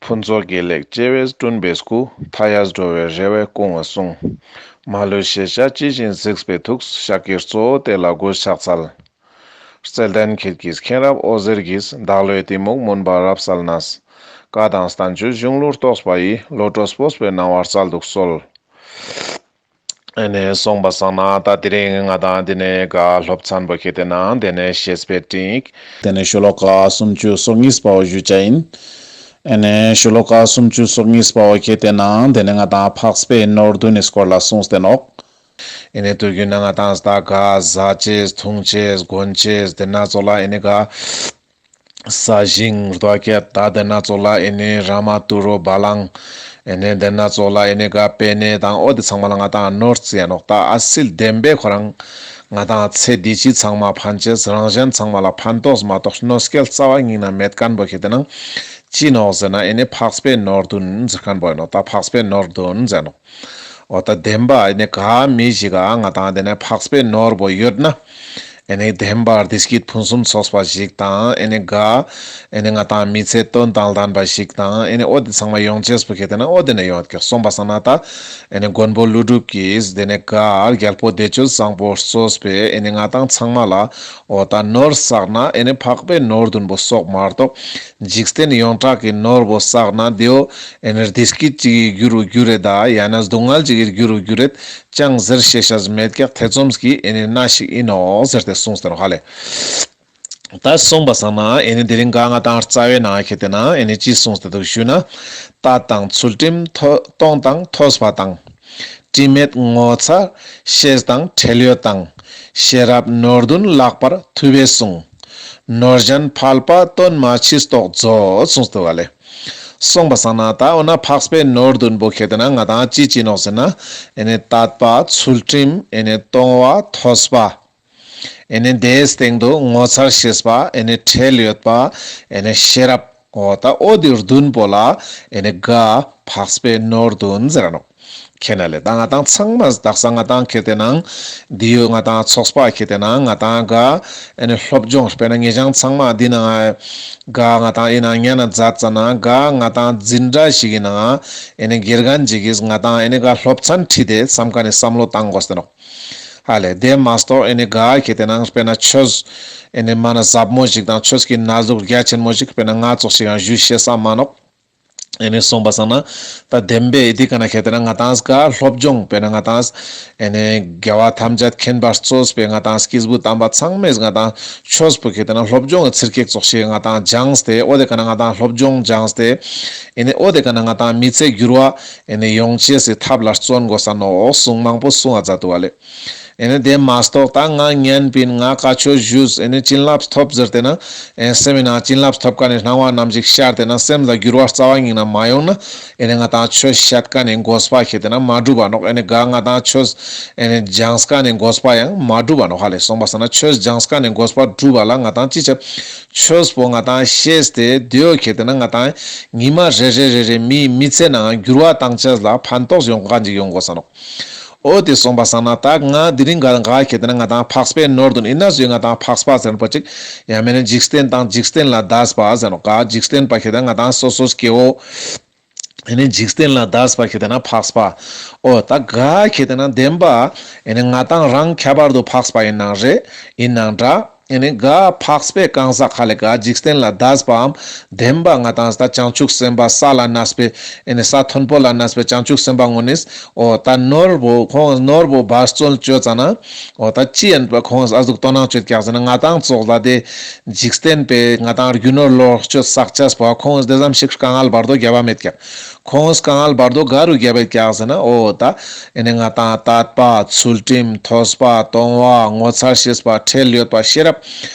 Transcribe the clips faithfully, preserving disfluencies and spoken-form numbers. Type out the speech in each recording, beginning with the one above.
ཕུན་ཚོགས་དགེ་ལེགས་བྱེ་བས་བསྐྲུན་པའི་སྐུ། མཐའ་ཡས་འགྲོ་བའི་རེ་བ་སྐོང་བའི་གསུང་། མ་ལུས་ཤེས་བྱ་ཇི་བཞིན་གཟིགས་པའི་ཐུགས། ཤཱཀྱའི་གཙོ་བོ་དེ་ལ་གུས་ཕྱག་འཚལ། བརྩེ་ལྡན་ཁྱེད་ཀྱི་མཁྱེན་རབ་འོད་ཟེར་གྱིས། བདག་བློའི་གཏི་མུག་མུན་པ་རབ་བསལ་ནས། བཀའ་དང་བསྟན་བཅོས་གཞུང་ལུགས་རྟོགས་པ་ཡི། བློ་གྲོས་སྤོབས་པའི་སྣང་བ་སྩལ་དུ་གསོལ། ཨེ་ནེ་སོང་པ་སང་ན་ད་དེ་རིང་ང་དང་དེ་ནེ་ག་སློབ་ཚན་པོ་ཁེ་ཏེ་ན་དེ་ནེ་བཤེས་པའི་སྤྲིངས་ཡིག། དེ་ནེ་ཤོ་ལོ་ཀ་སུམ་ཅུ་སོ་གཉིས་པའོ་ཞུ་ཅེས་ཡིན། ཨེ་ནེ་ཤོ་ལོ་ཀ་སུམ་ཅུ་སོ་གཉིས་པའོ་ཁེ་ཏེ་ན་དེ་ནེ་ང་དང་འཕགས་པའི་ནོར་བདུན་ནི་སྐོར་ལ་གསུངས་ཏེ་ནོག། ཨེ་ནེ་དུས་རྒྱུན་ན་ང་དང་ད་ག་ཟ་ཅེས་འཐུང་ཅེས་གོན་ཅེས་དེ་ན་ཙོགས་ལ་ཨེ་ནེ་ག་ས་ཞིང་རྡོ་སྐྱེད་ད་དེ་ན་ཙོགས་ལ་ཨེ་ནེ་ར་མ་ཏུ་རུ་བ་ལང་། ཨེ་ནེ་དེ་ན་ཙོགས་ལ་ཨེ་ནེ་ག་པེ་ནེ་དང་འོ་དེ་ཚང་མ་ལ་ང་དང་ནོར་རྩི་ཡ་ནོག། ད་ཨ་སིལ་བདེན་པའི་ཁོ་རང་ང་དང་ཚེ་འདི་ཕྱི་ཚང་མ་ཕན་ཅེས་རང་གཞན་ཚང་མ་ལ་ཕན་ཐོགས་མ་གཏོགས་གནོད་སྐྱེལ་རྩ་བ་ཉིད་ན་མེད་མཁན་པོ་ཁེ་ཏེ་ན་ཅི་ནོག་ཟེར་ན་ཨེ་ནེ་འཕགས་པའི་ནོར་བདུན་ཟེར་མཁན་པོ་ཡིན་ནོག། ད་འཕགས་པའི་ནོར་བདུན་ཟེར་ནོག། འོ་ད་བདེན་པ་ཨེ་ནེ་ག་མི་ཞིག་ག་ང་དང་དེ་ནེ་འཕགས་པའི་ནོར་བོ་ཡོད་ན། ཨེ་ནེ་བདེན་པ་བདེ་སྐྱིད་ཕུན་སུམ་ཚོགས་པ་ཞིག་དང་ཨེ་ནེ་ག་ཨེ་ནེ་ང་དང་མི་ཚེ་དོན་དང་ལྡན་པ་ཞིག་དང་ཨེ་ནེ་འོ་དེ་ཚང་མ་ཡོང་ཅེས་པོ་ཁེ་ཏེ་ན་འོ་དེ་ནེ་ཡོང་ཡོད་ཀྱག། སོང་པ་སང་ན་ད་ཨེ་ནེ་མགོན་པོ་ཀླུ་སྒྲུབ་ཀྱིས་དེ་ནེ་ག་རྒྱལ་པོ་བདེ་སྤྱོད་བཟང་པོ་གཙོས་པའི་ཨེ་ནེ་ང་དང་ཚང་མ་ལ་འོ་ད་ནོར་བསགས་ན་ཨེ་ནེ་འཕགས་པའི་ནོར་བདུན་པོ་སོགས་མ་གཏོགས་འཇིག་རྟེན་ཡོངས་གྲགས་ཀྱི་ནོར་བོ་བསགས་ན་དེའོ་ཨེ་ནེ་བདེ་སྐྱིད་ཅིག་གི་རྒྱུ་རུ་འགྱུར་རེད་ད་ཡང་ན་སྡུག་བསྔལ་ཅིག་གི་རྒྱུ་རུ་འགྱུར་རེད་ཅང་ཟེར་ཤེས་ཤེས་མེད་ཀྱག། ཐེ་ཚོམ་གྱི་ཨེ་ནེ་གནས་ཤིག་ཡིན་ནོག་ཟེར་ཏེ་གསུངས་ཏེ་ནོག་ཧ་ལེ། ད་སོང་པ་སང་ན་ཨེ་ནེ་དེ་རིང་ག་ང་དང་རྩ་བའི་ནང་ཁེ་ཏེ་ན་ཨེ་ནེ་ཅི་གསུངས་ཏེ་འདུག་ཞུ་ན། དད་དང་ཚུལ་ཁྲིམས་ཐོ་གཏོང་དང་ཐོས་པ་དང་། དྲི་མེད་ངོ་མཚར་ཤེས་དང་ཁྲེལ་ཡོད་དང་། ཤེས་རབ་ནོར་བདུན་ལྷག་པར་ཐུབ་པས་གསུངས། ནོར་གཞན་ཕལ་པ་སྟོན་མ་མཆིས་རྟོགས་མཛོད། གསུངས་ཏེ་བ་ལེ། སོང་པ་སང་ན་ད་འོ་ན་འཕགས་པའི་ནོར་བདུན་པོ་ཁེ་ཏེ་ན་ང་དང་ཅི་ཅི་ནོག་ཟེར་ན་ཨེ་ནེ་དད་པ་ཚུལ་ཁྲིམས་ཨེ་ནེ་གཏོང་བ་ཐོས་པ། ཨེ་ནེ་དེའི་སྟེང་དུ་ངོ་མཚར་ཤེས་པ་ཨེ་ནེ་ཁྲེལ་ཡོད་པ་ཨེ་ནེ་ཤེས་རབ། འོ་ད་འོ་དེ་བདུན་པོ་ལ་ཨེ་ནེ་ག་འཕགས་པའི་ནོར་བདུན་ཟེར་ར་ནོག། ཁེ་ན་ལེ་ད་ང་དང་ཚང་མ་དག་ས་ང་དང་ཁེ་ཏེ་ན་འདི་ཡོད་ང་དང་ཚོགས་པ་ཁེ་ཏེ་ན་ང་དང་ག་ཨེ་ནེ་སློབ་སྦྱོང་དཔེར་ན་ངེ་ཅང་ཚང་མ་འདི་ན་ག་ང་དང་ཨེ་ན་ཉན་ན་མཛད་ཙ་ན་ག་ང་དང་འཛིན་གྲྭ་ཞིག་གི་ནང་ཨེ་ནེ་དགེ་རྒན་ཅིག་གིས་ང་དང་ཨེ་ནེ་ག་སློབ་ཚན་ཁྲིད་དེ་བསམ་མཁན་ནི་བསམ་བློ་བཏང་དགོས་ཏེ་ནོག། ཧ་ལེ། དེ་མ་གཏོགས་ཨེ་ནེ་ག་ཁེ་ཏེ་ན་དཔེར་ན་ཆོས་ཨེ་ནེ་མ་ན་ཟབ་མོ་ཞིག་དང་ཆོས་ཀྱི་གནས་ལུགས་རྒྱ་ཆེན་མོ་ཞིག་དཔེར་ན་ང་ཙོགས་ཤིག་ཡང་ཞུ་ཤེས་ས་མ་ནོག། ཨེ་ནེ་སོང་པ་སང་ན་ད་བདེན་པའི་འདི་ཀ་ན་ཁེ་ཏེ་ན་ང་དང་ག་སློབ་སྦྱོང་དཔེར་ན་ང་དང་ཨེ་ནེ་དགེ་བ་ཐམས་ཅད་མཁྱེན་པ་གཙོས་པའི་ང་དང་སྐྱེས་བུ་དམ་པ་ཚང་མས་ང་དང་ཆོས་པོ་ཁེ་ཏེ་ན་སློབ་སྦྱོང་གི་ཚིར་ཀེག་ཙོགས་ཤིག་ང་དང་སྦྱངས་ཏེ་འོ་དེ་ཀ་ན་ང་དང་སློབ་སྦྱོང་སྦྱངས་ཏེ་ཨེ་ནེ་འོ་དེ་ཀ་ན་ང་དང་མི་ཚེ་འགྱུར་བ་ཨེ་ནེ་ཡོང་ཅེས་སི་ཐབས་ལ་བརྩོན་དགོས་ས་ནོག་གསུང་མང་པོ་གསུང་བ་མཛད་འདུག་བ་ལེ། ཨེ་ནེ་དེ་མ་གཏོགས་ད་ང་ཉན་པིན་ང་བཀའ་ཆོས་ཞུས་ཨེ་ནེ་བྱིན་རླབས་ཐོབ་ཟེར་ཏེ་ན་ཨེ་སེམས་ནང་བྱིན་རླབས་ཐོབ་མཁན་ནི་སྣང་བ་རྣམ་ཞིག་ཤར་ཏེ་ན་སེམས་ལ་འགྱུར་བ་རྩ་བ་ཉིད་ན་མ་ཡོང་ན་ཨེ་ནེ་ང་དང་ཆོས་བཤད་མཁན་ནི་དགོས་པ་ཁེ་ཏེ་ན་མ་འགྲུབ་པ་ནོག། ཨེ་ནེ་ག་ང་དང་ཆོས་ཨེ་ནེ་སྦྱངས་མཁན་ནི་དགོས་པ་ཡང་མ་འགྲུབ་པ་ནོག། ཧ་ལེ། སོང་པ་སང་ན་ཆོས་སྦྱངས་མཁན་ནི་དགོས་པ་འགྲུབ་པ་ལ་ང་དང་ཅི་ཆ་ཆོས་པོ་ང་དང་ཤེས་ཏེ་དེའོ་ཁེ་ཏེ་ན་ང་དང་ཉི་མ་རེ་རེ་རེ་རེ་མིའི་མི་ཚེ་ནང་འགྱུར་བ་བཏང་ཅེས་ལ་ཕན་ཐོགས་ཡོང་མཁན་ཅིག་ཡོང་དགོས་ས་ནོག། འོ་དེ་སོང་པ་སང་ན་ད་ང་དེ་རིང་ག་ག་ཁེ་ཏེ་ན་ང་དང་འཕགས་པའི་ནོར་བདུན་ཡིན་ན་ཟོས་ང་དང་འཕགས་པ་ཟེར་པོ་ཅིག་ཡང་མེད་ན་འཇིག་རྟེན་དང་འཇིག་རྟེན་ལས་འདས་པ་ཟེར་ནོག། ག་འཇིག་རྟེན་པ་ཁེ་ཏེ་ན་ང་དང་སོ་སོ་སྐྱེ་བོ་ཨེ་ནེ་འཇིག་རྟེན་ལས་འདས་པ་ཁེ་ཏེ་ན་འཕགས་པ། འོ་ད་ག་ཁེ་ཏེ་ན་བདེན་པ་ཨེ་ནེ་ང་དང་རང་ཁྱད་པར་དུ་འཕགས་པ་ཡིན་ནའང་རེད་ཡིན་ནའང་འདྲ། ཨེ་ནེ་ག་འཕགས་པའི་གང་ཟག་ཁ་ལེ་ག་འཇིག་རྟེན་ལས་འདས་པའམ་བདེན་པ་ང་དང་ད་བྱང་ཆུབ་སེམས་དཔའ་ས་ལ་གནས་པའི་ཨེ་ནེ་ས་མཐོན་པོ་ལ་གནས་པའི་བྱང་ཆུབ་སེམས་དཔའ་ངོ་ནིས་འོ་ད་ནོར་བོ་ཁོང་ནོར་བོ་འབད་བརྩོན་བཅོས་ཙ་ན་འོ་ད་ཅི་ཡིན་པ་ཁོང་ཨ་ཟུག་དོ་སྣང་བཅོས་ཀྱག་ཟེར་ན་ང་དང་ཙོགས་ལ་དེ་འཇིག་རྟེན་པའི་ང་དང་རྒྱུ་ནོར་ལོངས་སྤྱོད་བསགས་ཅེས་པོ་ཁོང་དེ་ཙམ་ཞིག་དཀའ་ངལ་བར་དོ་རྒྱབ་པ་མེད་ཀྱག། ཁོང་དཀའ་ངལ་བར་དོ་ག་རུ་རྒྱབ་པའི་ཀྱག་ཟེར་ན་འོ་ད་ཨེ་ནེ་ང་དང་དད་པ་ཚུལ་ཁྲིམས་ཐོས་པ་གཏོང་བ་ངོ་མཚར་ཤེས་པ་ཁྲེལ་ཡོད་པ་ཤེས་རབ།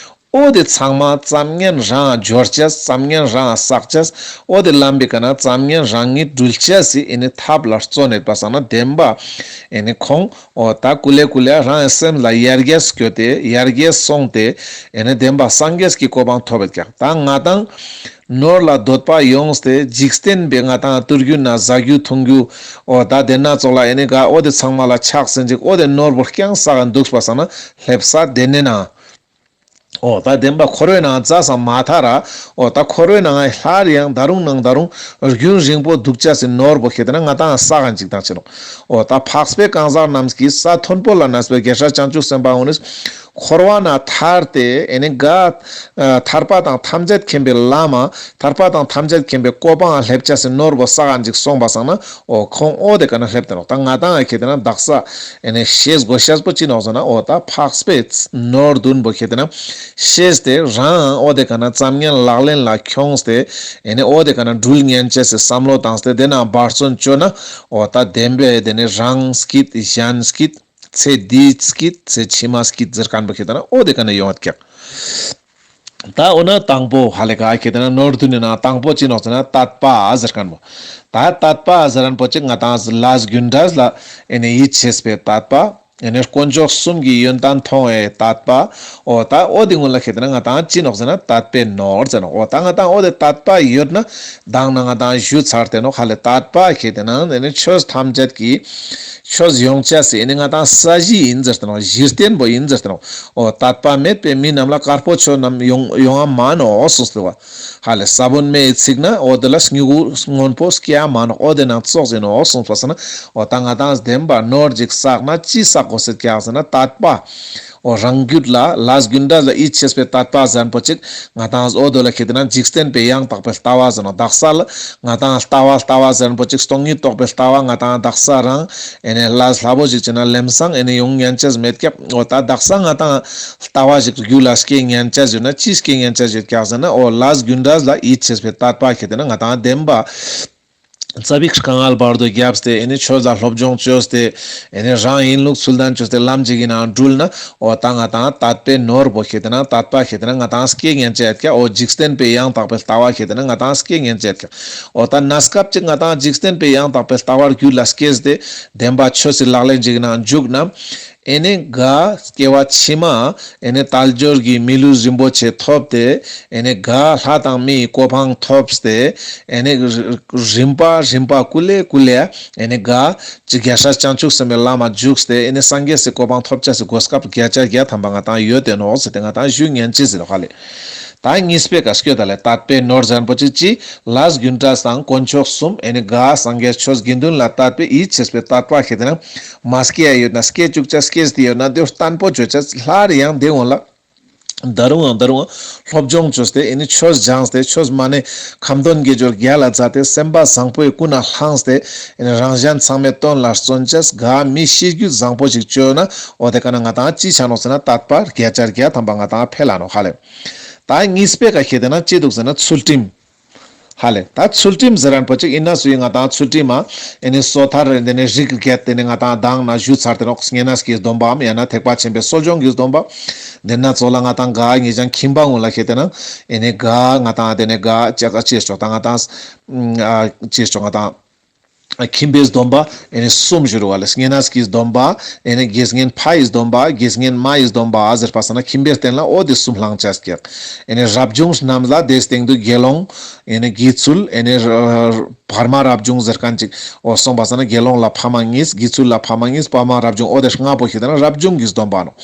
འོ་དེ་ཚང་མ་ཙམ་ཉན་རང་འབྱོར་ཅེས་ཙམ་ཉན་རང་བསགས་ཅེས། འོ་དེ་ལམ་པའི་ཀ་ན་ཙམ་ཉན་རང་ཉིད་འགྲུལ་ཅེས་སི་ཨེ་ནེ་ཐབས་ལ་བརྩོན་ཡོད་པ་སང་ན་བདེན་པ་ཨེ་ནེ་ཁོང་འོ་ད་ཀུ་ལེ་ཀུ་ལེ་རང་སེམས་ལ་ཡར་རྒྱས་སྐྱོད་དེ་ཡར་རྒྱས་སོང་སྟེ་ཨེ་ནེ་བདེན་པ་སངས་རྒྱས་ཀྱི་གོ་འཕང་ཐོབ་ཡོད་ཀྱག། ད་ང་དང་ནོར་ལ་འདོད་པ་ཡོངས་ཏེ་འཇིག་རྟེན་པའི་ང་དང་ཏུར་རྒྱུ་ན་ཟ་རྒྱུ་འཐུང་རྒྱུ་འོ་ད་དེ་ན་ཙོགས་ལ་ཨེ་ནེ་ག་འོ་དེ་ཚང་མ་ལ་ཆགས་ཟིན་ཅིག་འོ་དེ་ནོར་བོ་རྐྱང་བསགས་འདུག་པ་སང་ན་སླེབས་ས་དེ་ནེ་ན། འོ་ད་བདེན་པ་འཁོར་བའི་ནང་ཙ་ས་མ་ཐར་ར། འོ་ད་འཁོར་བའི་ནང་སླར་ཡང་ད་རུང་ནང་ད་རུང་རྒྱུན་རིང་པོ་འདུག་ཅེས་སི་ནོར་བོ་ཁེ་ཏེ་ན་ང་ཏང་བསགས་ཁན་ཅིག་དང་ཆེ་ནོག་འོ་ད་འཕགས་པའི་གང་ཟག་རྣམས་ཀྱིས་ས་མཐོན་པོ་ལ་གནས་པའི་རྒྱལ་སྲས་བྱང་ཆུབ་སེམས་དཔའ་འོ་ནི་འཁོར་བ་ན་ཐར་ཏེ་ཨེ་ནི་ག་ཐར་པ་དང་ཐམས་ཅད་མཁྱེན་པའི་ལམ། ཐར་པ་དང་ཐམས་ཅད་མཁྱེན་པའི་གོ་འཕང་སླེབ་ཅེས་སི་ནོར་བོ་བསགས་ཁན་ཅིག་སོང་པ་སང་ན། འོ་ཁོང་འོ་དེ་ཀ་ན་སླེབས་ཏེ་ནོག་ད་ང་ཏང་ཁེ་ཏེ་ན་དག་ས་ཨེ་ནི་ཤེས་དགོས་ཤེས་པོ་ཅི་ནོག་ཟེར་ན། འོ་ད་འཕགས་པའི་ནོར་བདུན་པོ་ཁེ་ཏེ་ན་ཤེས་ཏེ་རང་འོ་དེ་ཀ་ན་ཙམ་ཉན་ལག་ལེན་ལ་ཁྱོངས་ཏེ་ཨེ་ནི་འོ་དེ་ཀ་ན་འགྲུལ་ཉན་ཅེས་སི་བསམ་བློ་བཏང་སྟེ་དེ་ན་འབད་བརྩོན་བཅོས་ན། འོ་ད་བདེན་པའི་དེ་ནི་རང་སྐྱིད་གཞན་སྐྱིད། ཚེ་འདིའི་སྐྱིད་ཚེ་ཕྱི་མ་སྐྱིད་ཟེར་ཁན་པོ་ཁེ་ཏེ་ན་འོ་དེ་ཀ་ན་ཡོང་བ་ཀྱག་ད་འོ་ན་དང་པོ་ཧ་ལེ་ག་ཁེ་ཏེ་ན་ནོར་བདུན་ནི་ནང་དང་པོ་ཅི་ནོག་ཟེར་ན་དད་པ་ཟེར་ཁན་པོ། ད་དད་པ་ཟེར་ཁན་པོ་ཅིག་ང་ཏང་ལས་རྒྱུ་འབྲས་ལ་ཨེ་ནི་ཡིད་ཆེས་པའི་དད་པ། ཨེ་ནི་དཀོན་མཆོག་གསུམ་གྱི་ཡོན་ཏན་མཐོང་བའི་དད་པ། འོ་ད་འོ་དེ་ཀུན་ལ་ཁེ་ཏེ་ན་ང་ཏང་ཅི་ནོག་ཟེར་ན་དད་པའི་ནོར་ཟེར་ནོག་འོ་ད་ང་ཏང་འོ་དེ་དད་པ་ཡོད་ན་མདང་ན་ང་ཏང་ཞུ་ཚར་ཏེ་ནོག་ཧ་ལེ་དད་པ་ཁེ་ཏེ་ན་ཨེ་ནི་ཆོས་ཐམས་ཅད་ཀྱི་ཆོས་ཡོང་ཅེས་སི་ཨེ་ནི་ང་ཏང་ས་གཞི་ཡིན་ཟེར་ཏེ་ནོག་གཞི་རྟེན་པོ་ཡིན་ཟེར་ཏེ་ནོག་འོ་དད་པ་མེད་པའི་མི་རྣམས་ལ་དཀར་པོ་ཆོས་རྣམས་ཡོང་ཡོང་ང་མ་ནོག་གསུངས་ཏེ་བ། ཧ་ལེ་ས་བོན་མེའི་ཚིག་ན་འོ་དེ་ལ་སྨྱུ་གུ་སྔོན་པོ་སྐྱེ་ཡ་མ་ནོག་འོ་དེ་ནང་ཙོགས་ཡིན་ནོག་གསུངས་པ་སང་ན། འོ་ད་ང་ཏང་བདེན་པ་ནོར་ཅིག་བསགས་ན་ཅི་བསགས་དགོས་ཟེར་ཀྱག་ཟེར་ན་དད་པ། འོ་རང་རྒྱུད་ལ་ལས་རྒྱུ་འབྲས་ལ་ཡིད་ཆེས་པའི་དད་པ་ཟེར་ཁན་པོ་ཅིག་ང་ཏང་འོ་དོ་ལ་ཁེ་ཏེ་ན་འཇིག་རྟེན་པའི་ཡང་དག་པའི་ལྟ་བ་ཟེར་ནོག་དག་ས་ལ་ང་ཏང་ལྟ་བ་ལྟ་བ་ཟེར་ཁན་པོ་ཅིག་སྟོང་ཉིད་རྟོགས་པའི་ལྟ་བ་ང་ཏང་དག་ས་རང་ཨེ་ནི་ལས་སླ་པོ་ཞིག་བྱས་ན་ལམ་སང་ཨེ་ནི་ཡོང་ཉན་ཅེས་མེད་ཀྱག་འོ་ད་དག་ས་ང་ཏང་ལྟ་བ་ཞིག་རྒྱུད་ལ་སྐྱེ་ཉན་ཅེས་ཡོད་ན་ཅི་སྐྱེ་ཉན་ཅེས་ཡོད་ཀྱག་ཟེར་ན། འོ་ལས་རྒྱུ་འབྲས་ལ་ཡིད་ཆེས་པའི་དད་པ་ཁེ་ཏེ་ན་ང་ཏང་བདེན་པ་ཙ་པིག་དཀའ་ངལ་བར་དོ་བརྒྱབས་ཏེ་ཨེ་ནི་ཆོས་ལ་སློབ་སྦྱོང་བཅོས་ཏེ་ཨེ་ནི་རང་ཡིན་ལུགས་ཚུལ་ལྡན་བཅོས་ཏེ་ལམ་ཅིག་གི་ནང་འགྲུལ་ན། འོ་ད་ང་ཏང་དད་པའི་ནོར་བོ་ཁེ་ཏེ་ན་དད་པ་ཁེ་ཏེ་ན་ང་ཏང་སྐྱེ་ཉན་ཅེས་ཡོད་ཀྱག་འོ་འཇིག་རྟེན་པའི་ཡང་དག་པའི་ལྟ་བ་ཁེ་ཏེ་ན་ང་ཏང་སྐྱེ་ཉན་ཅེས་ཡོད་ཀྱག་འོ་ད་གནས་སྐབས་ཅིག་ང་ཏང་འཇིག་རྟེན་པའི་ཡང་དག་པའི་ལྟ་བ་རྒྱུད་ལ་སྐྱེས་ཏེ་བདེན་པ་ཆོས་སི་ལག་ལེན་ཅིག་གི་ནང་འཇུག་ན། ཨེ་ནི་ག་སྐྱེ་བ་ཕྱི་མ་ཨེ་ནི་དལ་འབྱོར་གྱི་མི་ལུས་རིན་པོ་ཆེ་ཐོབ་སྟེ་ཨེ་ནི་ག་ལྷ་དང་མིའི་གོ་འཕང་ཐོབ་སྟེ་ཨེ་ནི་རིམ་པ་རིམ་པ་ཀུ་ལེ་ཀུ་ལེ་ཨེ་ནི་ག་ཅི་རྒྱལ་སྲས་བྱང་ཆུབ་སེམས་དཔའི་ལམ་མ་འཇུག་སྟེ་ཨེ་ནི་སངས་རྒྱས་སི་གོ་འཕང་ཐོབ་ཅེས་སི་གོ་སྐབས་བརྒྱ་ཆ་བརྒྱ་ཐམ་པ་ང་ཏང་ཡོད་དེ་ནོག་ཟེར་ཏེ་ང་ཏང་ཞུ་ཉན་ཅེས་ཟེར་ཧ་ལེ། ད་གཉིས་པའི་ཀ་སྐྱོད་ད་ལེ་དད་པའི་ནོར་ཟེར་ཁན་པོ་ཅིག་ཅི་ལས་རྒྱུ་འབྲས་དང་དཀོན་མཆོག་གསུམ་ཨེ་ནི་ག་སངས་རྒྱས་ཆོས་དགེ་འདུན་ལ་དད་པའི་ཡིད་ཆེས་པའི་དད་པ་ཁེ་ཏེ་ན་མ་སྐྱེ་ཡ་ཡོད་ན་སྐྱེ་བཅུག་ཅེས་སྐྱེས་ཏེ་ཡོད་ན་དེ་བརྟན་པོ་བཅོ་ཅེས་སླར་ཡང་དེ་འོང་ལ་ད་རུང་ཡང་ད་རུང་སློབ་སྦྱོང་བཅོས་ཏེ་ཨེ་ནི་ཆོས་སྦྱངས་ཏེ་ཆོས་མ་ཎི་ཁ་འདོན་དགེ་སྦྱོར་རྒྱལ་ལ་མཛད་དེ་སེམས་པ་བཟང་པོའི་ཀུན་ནས་བསླངས་ཏེ་ཨེ་ནི་རང་གཞན་ཚང་མའི་དོན་ལ་བརྩོན་ཅེས་ག་མི་ཤེས་རྒྱུད་བཟང་པོ་ཞིག་བཅོས་ན་འོ་དེ་ཀ་ན་ང་ཏང་ཅི་ཆ་ནོག་ཟེར་ན་དད་པ་བརྒྱ་ཆ་བརྒྱ་ཐམ་པ་ང་ཏང་འཕེལ་ལ་ནོག་ཧ་ལེ། ད་གཉིས་པའི་ཀ་ཁེ་ཏེ་ན་ཅི་འདུག་ཟེར་ན་ཚུལ་ཁྲིམས། ཧ་ལེ། ད་ཚུལ་ཁྲིམས་ཟེར་ཁན་པོ་ཅིག་ཨིན་ན་སུ་ཡིན་ང་ཏང་ཚུལ་ཁྲིམས་མ། ཨེ་ནི་སོ་ཐར་དེ་ནི་རིགས་བརྒྱད་དེ་ནི་ང་ཏང་མདང་ན་ཞུ་ཚར་ཏེ་ནོག་བསྙེན་གནས་ཀྱི་སྡོམ་པའམ་ཡང་ན་ཐེག་པ་ཆེན་པོའི་གསོ་སྦྱོང་གི་སྡོམ་པ། དེ་ན་ཚོགས་ལ་ང་ཏང་ག་ཉེ་ཞང་ཁྱིམ་པ་ངོ་ལ་ཁེ་ཏེ་ན། ཨེ་ནི་ག་ང་ཏང་དེ་ནི་ག་ཅི་ག་ཅི་ཞོག་ད་ང་ཏང་། ཅི་ཞོག་ང་ཏང་། ཁྱིམ་པའི་སྡོམ་པ་ཨེ་ནི་གསུམ་ཞུ་རུ་བ་ལེ། བསྙེན་གནས་ཀྱི་སྡོམ་པ་ཨེ་ནི་དགེ་བསྙེན་ཕ་ཡི་སྡོམ་པ་དགེ་བསྙེན་མ་ཡི་སྡོམ་པ་ཟེར་པ་སང་ན་ཁྱིམ་པའི་རྟེན་ལ་འོ་དེ་གསུམ་བླང་བྱ་སྐྱེག་ཨེ་ནི་རབ་བྱུང་རྣམས་ལ་དེའི་སྟེང་དུ་དགེ་སློང་ཨེ་ནི་དགེ་ཚུལ་ཨེ་ནི་བར་མ་རབ་བྱུང་ཟེར་ཁན་ཅིག་འོ་སོང་པ་སང་ན་དགེ་སློང་ལ་ཕ་མ་གཉིས་དགེ་ཚུལ་ལ་ཕ་མ་གཉིས་བར་མ་རབ་བྱུང་འོ་དེ་ལྔ་པོ་ཁེ་ཏེ་ན་རབ་བྱུང་གི་སྡོམ་པ་ནོག་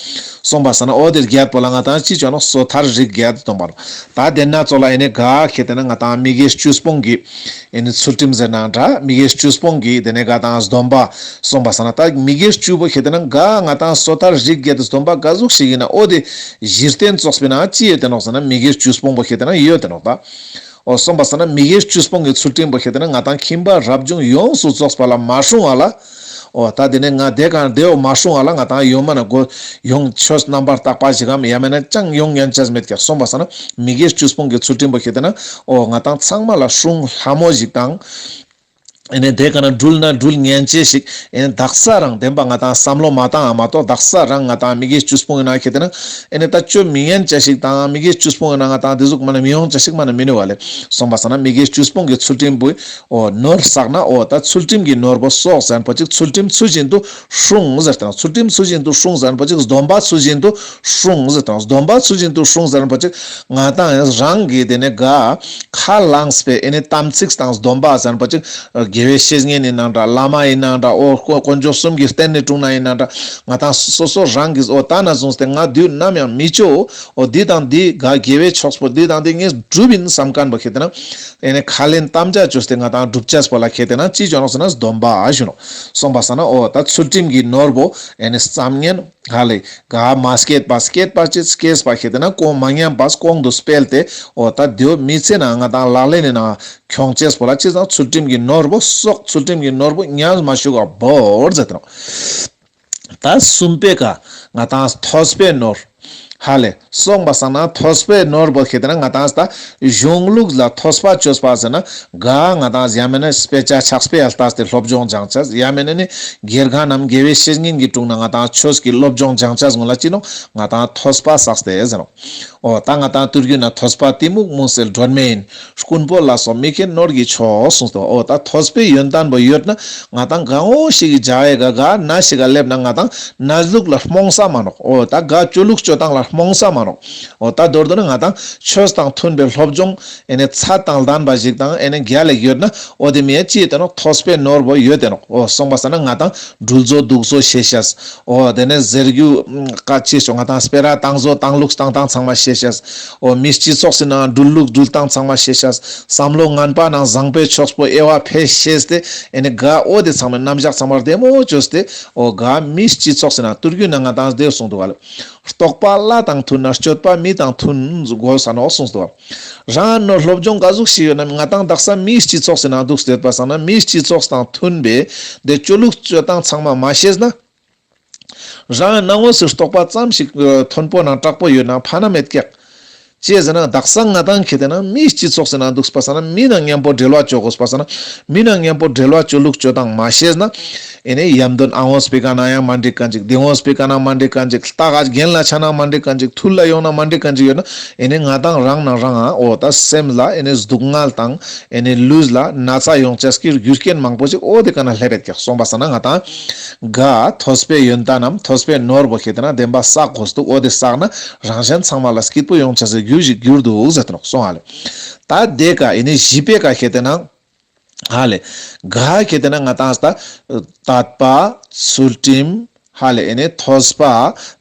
སོང་པ་སང་ན་འོ་དེ་བརྒྱད་པོ་ལ་ང་ཏང་ཅི་ཅོ་ནོག་སོ་ཐར་རིགས་བརྒྱད་སྡོམ་པ་ནོག་ད་དེ་ན་ཚོགས་ལ་ཨེ་ནི་ག་ཁེ་ཏེ་ན་ང་ཏང་མི་དགེ་བཅུ་སྤོང་གི་ཨེ་ནི་ཚུལ་ཁྲིམས་ཟེར་ན་འདྲ་མི་དགེ་བཅུ་སྤོང་གི་དེ་ནས་ག་ཏང་སྡོམ་པ་སོང་པ་སང་ན་ད་མི་དགེ་བཅུ་པོ་ཁེ་ཏེ་ན་ག་ང་ཏང་སོ་ཐར་རིགས་བརྒྱད་དེ་སྡོམ་པ་ག་ཟུག་ཞིག་ཡིན་ན་འོ་དེ་གཞི་རྟེན་ཙོགས་པའི་ནང་ཅི་ཡོད་དེ་ནོག་ཟེར་ན་མི་དགེ་བཅུ་སྤོང་པོ་ཁེ་ཏེ་ན་ཡོད་དེ་ནོག་ད། འོ་སོང་པ་སང་ན་མི་དགེ་བཅུ་སྤོང་གི་ཚུལ་ཁྲིམས་པོ་ཁེ་ཏེ་ན་ང་ཏང་ཁྱིམ་པ་རབ་བྱུང་ཡོངས་སུ་རྫོགས་པ་ལ་མ་སྲུང་བ་ལ། འོ་ད་དེ་ནས་ང་དེ་གང་དེའོ་མ་སྲུང་བ་ལ་ང་ཏང་ཡོང་མ་ན་གོ་ཡོང་ཆོས་རྣམ་པར་དག་པ་ཞིག་གམ་ཡང་མེད་ན་ཅང་ཡོང་ཉན་ཅེས་མེད་ཀྱག་སོང་པ་སང་ན་མི་དགེ་བཅུ་སྤོང་གི་ཚུལ་ཁྲིམས་པོ་ཁེ་ཏེ་ན་འོ་ང་ཏང་ཚང་མ་ལ་སྲུང་ལྷ་མོ་ཞིག་དང་། ཨེ་ནས་དེ་ག་ན་འགྲུལ་ན་འགྲུལ་ཉན་ཅེས་ཞིག་ཨེ་ནས་དག་ས་རང་བདེན་པ་ང་ཏང་བསམ་བློ་མ་བཏང་ཨ་མ་གཏོགས་དག་ས་རང་ང་ཏང་མི་དགེ་བཅུ་སྤོང་ཡིན་ན་ཁེ་ཏེ་ན་ཨེ་ནས་ད་ཅོ་མི་ཉན་ཅེས་ཞིག་དང་མི་དགེ་བཅུ་སྤོང་ཡིན་ན་ང་ཏང་དེ་ཟུག་མ་ན་མི་ཡོང་ཅེས་ཞིག་མ་ན་མི་ནུས་བ་ལེ། སོང་པ་སང་ན་མི་དགེ་བཅུ་སྤོང་གི་ཚུལ་ཁྲིམས་པོ། འོ་ནོར་བསགས་ན་འོ་ད་ཚུལ་ཁྲིམས་ཀྱི་ནོར་བུ་སོགས་ཟེར་ཁན་པོ་ཅིག་ཚུལ་ཁྲིམས་ཚུལ་བཞིན་དུ་སྲུང་ཟེར་དང་ཚུལ་ཁྲིམས་ཚུལ་བཞིན་དུ་སྲུང་ཟེར་ཁན་པོ་ཅིག་སྡོམ་པ་ཚུལ་བཞིན་དུ་སྲུང་ཟེར་དང་སྡོམ་པ་ཚུལ་བཞིན་དུ་སྲུང་ཟེར་ཁན་པོ་ཅིག་ང་ཏང་རང་གི་དེ་ནས་ག་ཁ་ལངས་པའི་ཨེ་ནི་དམ་ཚིག་དང་སྡོམ་པ་ཟེར་ཁན་པོ་ཅིག་དགེ་ དགེ་བའི་བཤེས་གཉེན་ཡིན་ན་འདྲ། བླ་མ་ཡིན་ན་འདྲ། འོ་དཀོན་མཆོག་གསུམ་གྱི་རྟེན་ནས་དྲུང་ན་ཡིན་ན་འདྲ། ང་ཏང་སོ་སོ་རང་གིས་འོ་ད་ནས་བཟུང་སྟེ་ང་དུས་ནམ་ཡང་མི་ཆོ། འོ་འདི་དང་འདི་ག་དགེ་བའི་ཕྱོགས་པོ་འདི་དང་འདི་ངས་སྒྲུབ་ཡིན་བསམ་མཁན་པོ་ཁེ་ཏེ་ན་ཨེ་ནི་ཁས་ལེན་དམ་བཅའ་བཅོས་ཏེ་ང་ཏང་སྒྲུབ་ཅེས་པོ་ལ་ཁེ་ཏེ་ན་ཅི་བཅོ་ནོག་ཟེར་ན་སྡོམ་པ་ཞུ་ནོག། སོང་པ་སང་ན་འོ་ད་ཚུལ་ཁྲིམས་ཀྱི་ནོར་བོ་ཨེ་ནི་བསམ་ངན་ཧ་ལེ་ག་མ་སྐྱེད་པ་སྐྱེད་པ་ཅི་སྐྱེས་པ་ཁེ་ཏེ་ན་གོང་མ་ཉམས་པ་གོང་དུ་སྤེལ་ཏེ་འོ་ད་དེའོ་མི་ཚེ་ན་ང་ཏང་ལག་ལེན་ནི་ནང་ཁྱོང་ཅེས་པོ་ལ་ཅི་ཟེར་ན་ཚུལ་ཁྲིམས་ཀྱི་ནོར་བོ་སོགས་ཚུལ་ཁྲིམས་ཀྱི་ནོར་བོ་ཉམས་མ་བཅུག་པ་བོར་ཟེར་ཏེ་ནོག། ད་གསུམ་པའི་ཀ་ང་ཏང་ཐོས་པའི་ནོར་ཧ་ལེ། སོང་པ་སང་ན་ཐོས་པའི་ནོར་བོ་ཁེ་ཏེ་ན་ང་ཏང་ད་གཞུང་ལུགས་ལ་ཐོས་པ་བཅོས་པ་ཟེར་ན་ག་ང་ཏང་ཡང་མེན་ན་དཔེ་ཆ་ཕྱག་དཔེ་ལ་ལྟས་ཏེ་སློབ་སྦྱོང་སྦྱང་ཅེས། ཡང་མེན་ན་ནི་དགེ་རྒན་ནམ་དགེ་བའི་བཤེས་གཉེན་གྱི་དྲུང་ན་ང་ཏང་ཆོས་ཀྱི་སློབ་སྦྱོང་སྦྱང་ཅེས་སྔོན་ལ་ཅི་ནོག། ང་ཏང་ཐོས་པ་བསགས་ཏེ་ཟེར་ནོག། འོ་ད་ང་ཏང་དུས་རྒྱུན་ན་ཐོས་པ་གཏི་མུག་མུན་སེལ་སྒྲོན་མེ་ཡིན། རྐུན་པོ་ལ་སོགས་མི་མཁྱེན་ནོར་གྱི་མཆོག་གསུངས་ཏེ། འོ་ད་ཐོས་པའི་ཡོན་ཏན་པོ་ཡོད་ན་ང་ཏང་ག་འོ་ཞིག་གི་ཇ་ཡེ་ག་ག་ན་ཞིག་ག་སླེབས་ན་ང་ཏང་ན་ལུག་ལ་རྨོངས་ས་མ་ནོག། འོ་ད་ག་ཅོ་ལུགས་ཅོ་སྟངས་ལ་རྨོངས་ས་མ་ནོག། འོ་ད་མདོར་བསྡུ་ན་ང་ཏང་ཆོས་དང་མཐུན་པའི་སློབ་སྦྱོང་ཨེ་ནི་ཚད་དང་ལྡན་པ་ཞིག་དང་ཨེ་ནི་རྒྱལ་ལ་ཡོད་ན་འོ་དེ་མི་ཡ་ཅི་ཡོད་དེ་ནོག། ཐོས་པའི་ནོར་བོ་ཡོད་དེ་ནོག། འོ་སོང་པ་སང་ན་ང་ཏང་འགྲུལ་བཟོ་འདུག་བཟོ་ཤེས་ཤེས། འོ་དེ་ནས་ཟེར་རྒྱུ་ཀ་ཅི་ཞོག་ང་ཏང་སྤེ་ར་བཏང་བཟོ་བཏང་ལུགས་བཏང་སྟངས་ཚང་མ་ཤེས་ཤེས། འོ་མི་སྤྱི་ཚོགས་སི་ནང་འགྲུལ་ལུགས་འགྲུལ་སྟངས་ཚང་མ་ཤེས་ཤེས། བསམ་བློ་ངན་པ་ནང་བཟང་པོའི་ཕྱོགས་པོ་དབྱེ་བ་ཕེ་ཤེས་ཏེ་ཨེ་ནི་ག་འོ་དེ་ཚང་མའི་རྣམ་གཞག་ཚང་མ་བདེ་མོ་བཅོས་ཏེ་འོ་ག་མི་སྤྱི་ཚོགས་སི་ནང་དུས་རྒྱུན་ན་ང་ཏང་བདེ་གསུངས་འདུག་ག་ལེ། རྟོག་པ་ལྷ་དང་མཐུན་ན་སྤྱོད་པ་མི་དང་མཐུན་དགོས་ས་ནོག་གསུངས་འདུག་ག། རང་ནོ་སློབ་སྦྱོང་ག་ཟུག་ཞིག་ཡོད་ན་ང་ཏང་དག་ས་མིའི་སྤྱི་ཚོགས་སི་ནང་འདུག་སྟེ་ཡོད་པ་སང་ན་མིའི་སྤྱི་ཚོགས་དང་མཐུན་པའི་དེ་ཅོ་ལུགས་ཅོ་སྟངས་ཚང་མ་མ་ཤེས་ན། རང་ནང་ངོས་སུ་རྟོགས་པ་ཙམ་ཞིག་མཐོན་པོ་ནང་དྲག་པོ་ཡོད་ན་ཕ་ན་མེད་ཀྱག། ཅི་ཟེར་ན་དག་ས་ང་ཏང་ཁེ་ཏེ་ན་མིའི་སྤྱི་ཚོགས་སི་ནང་འདུག་པ་སང་ན་མི་ནང་མཉམ་པོ་འབྲེལ་བ་ཅོ་དགོས་པ་སང་ན་མི་ནང་མཉམ་པོ་འབྲེལ་བ་ཅོ་ལུགས་ཅོ་སྟངས་མ་ཤེས་ན། ཨེ་ནི་ཡམ་དོན་ཨ་འོང་སྤེ་ཀ་ན་ཡང་མ་འགྲིག་མཁན་ཅིག། དེ་འོང་སྤེ་ཀ་ན་མ་འགྲིག་མཁན་ཅིག། ལྟ་ག་རྒན་ལ་ཆ་ན་མ་འགྲིག་མཁན་ཅིག། ཐུལ་ལ་ཡོང་ན་མ་འགྲིག་མཁན་ཅིག་ཡོད་ན་ཨེ་ནི་ང་ཏང་རང་ནང་རང་ཨ་འོ་ད་སེམས་ལ་ཨེ་ནི་སྡུག་བསྔལ་དང་ཨེ་ནི་ལུས་ལ་ན་ཚ་ཡོང་ཅེས་ཀྱི་རྒྱུ་རྐྱེན་མང་པོ་ཅིག་འོ་དེ་ཀ་ན་སླེབས་ཡོད་ཀྱག། སོང་པ་སང་ན་ང་ཏང་ག་ཐོས་པའི་ཡོན་ཏན་ནམ་ཐོས་པའི་ནོར་བོ་ཁེ་ཏེ་ན་བདེན་པ་བསགས་དགོས་འདུག། འོ་དེ་བསགས་ན་རང་གཞན་ཚང་མ་ལ་སྐྱིད་པོ་ཡོང་ཅེས་སི་རྒྱུ་ཞིག་གྱུར་འདུག་ཟེར་ཏེ་ནོག། སོང་ཨ་ལེ། ད་དེ་ཀ་ཨེ་ནི་བཞི་པའི་ཀ་ཁེ་ཏེ་ན། ཧ་ལེ། ག་ཁེ་ཏེ་ན་ང་ཏང་ད་དད་པ་ཚུལ་ཁྲིམས་ཧ་ལེ་ཨེ་ནི་ཐོས་པ་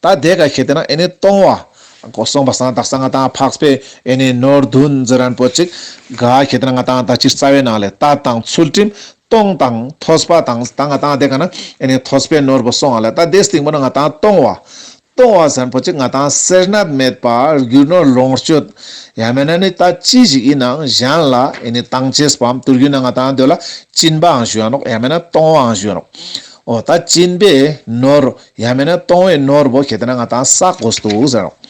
ད་དེ་ཀ་ཁེ་ཏེ་ན་ཨེ་ནི་གཏོང་བ། གོ་སོང་པ་སང་དག་ས་ང་ཏང་འཕགས་པའི་ཨེ་ནི་ནོར་བདུན་ཟེར་རན་པོ་ཅིག་ག་ཁེ་ཏེ་ན་ང་ཏང་ད་སྤྱིར་རྩ་བའི་ནང་ལེ་དད་དང་ཚུལ་ཁྲིམས་གཏོང་དང་ཐོས་པ་དང་ད་ང་ཏང་དེ་ཀ་ན་ཨེ་ནི་ཐོས་པའི་ནོར་བོ་སོང་ཨ་ལེ། ད་དེ་སྟིང་པོ་ན་ང་ཏང་གཏོང་བ། གཏོང་བ་ཟེར་པོ་ཅིག་ང་ཏང་སེར་སྣ་མེད་པ་རྒྱུ་ནོར་ལོངས་སྤྱོད་ཡང་མེན་ན་ནི་ད་ཅི་ཞིག་ཡིན་ནའང་གཞན་ལ་ཨེ་ནི་བཏང་ཅེས་པའམ་དུས་རྒྱུན་ན་ང་ཏང་དེ་ལ་སྦྱིན་པའང་ཞུ་ཡ་ནོག། ཡང་མེན་ན་གཏོང་བའང་ཞུ་ཡ་ནོག། འོ་ད་སྦྱིན་པའི་ནོར་ཡང་མེན་ན་གཏོང་བའི་ནོར་བོ་ཁེ་ཏེ་ན་ང་ཏང་བསགས་དགོས་འདུག་ཟེར་ནོག།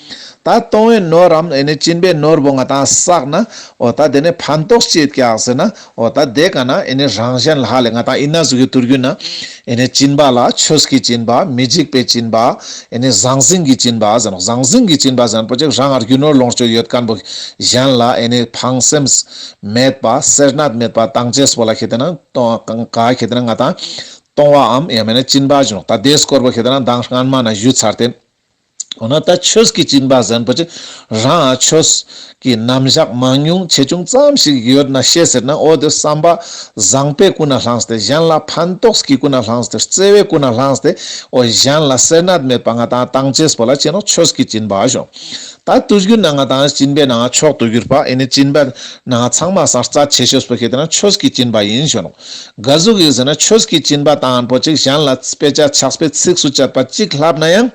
ད་གཏོང་བའི་ནོར་རམ་ཨེ་ནི་སྦྱིན་པའི་ནོར་བོ་ང་ཏང་བསགས་ན་འོ་ད་དེ་ནི་ཕན་ཐོགས་ཅི་ཡོད་ཀྱག་ཟེར་ན། འོ་ད་དེ་ཀ་ན་ཨེ་ནི་རང་གཞན་ལ་ཧ་ལེ་ང་ཏང་ཨིན་ན་ཟུག་གི་དུས་རྒྱུན་ན་ཨེ་ནི་སྦྱིན་པ་ལ་ཆོས་ཀྱི་སྦྱིན་པ་མི་འཇིགས་པའི་སྦྱིན་པ་ཨེ་ནི་ཟང་ཟིང་གི་སྦྱིན་པ་ཟེར་ནོག། ཟང་ཟིང་གི་སྦྱིན་པ་ཟེར་ན་པོ་ཅིག་རང་ང་རྒྱུ་ནོར་ལོངས་སྤྱོད་ཡོད་མཁན་པོ་གཞན་ལ་ཨེ་ནི་ཕངས་སེམས་མེད་པ་སེར་སྣ་མེད་པ་བཏང་ཅེས་པོ་ལ་ཁེ་ཏེ་ན་གཏོང་ག་ཁེ་ཏེ་ན་ང་ཏང་གཏོང་བའམ་ཡང་མེན་ན་སྦྱིན་པ་ཞུ་ནོག། ད་དེ་སྐོར་པོ་ཁེ་ཏེ་ན་མདང་སྔན་མ་ན་ཞུས་ཚར་ཏེ། འོ་ན་ད་ཆོས་ཀྱི་སྦྱིན་པ་ཟེར་པོ་ཅིག་རང་ཆོས་ཀྱི་རྣམ་གཞག་མང་ཉུང་ཆེ་ཆུང་ཙམ་ཞིག་ཡོད་ན་ཤེས་ཟེར་ན། འོ་དེ་བསམ་པ་བཟང་པོའི་ཀུན་ནས་བསླངས་ཏེ་གཞན་ལ་ཕན་ཐོགས་ཀྱི་ཀུན་ནས་བསླངས་ཏེ་བརྩེ་བའི་ཀུན་ནས་བསླངས་ཏེ་འོ་གཞན་ལ་སེར་སྣ་མེད་པ་ང་ཏང་བཏང་ཅེས་པོ་ལ་ཅི་ནོག་ཆོས་ཀྱི་སྦྱིན་པ་ཞུ། ད་དུས་རྒྱུན་ན་ང་ཏང་སྦྱིན་པའི་ནང་མཆོག་ཏུ་གྱུར་པ་ཨེ་ནི་སྦྱིན་པའི་ནང་ཚང་མ་སང་རྩ་ཆེ་ཤོས་པོ་ཁེ་ཏེ་ན་ཆོས་ཀྱི་སྦྱིན་པ་ཡིན་ཞུ་ནོག། ག་ཟུག་ཡིན་ཟེར་ན་ཆོས་ཀྱི་སྦྱིན་པ་བཏང་པོ་ཅིག་གཞན་ལ་དཔེ་ཆ་ཕྱག་དཔེ་ཚིགས་སུ་བཅད་པ་ཅིག་ལྷབ་ན་ཡང་།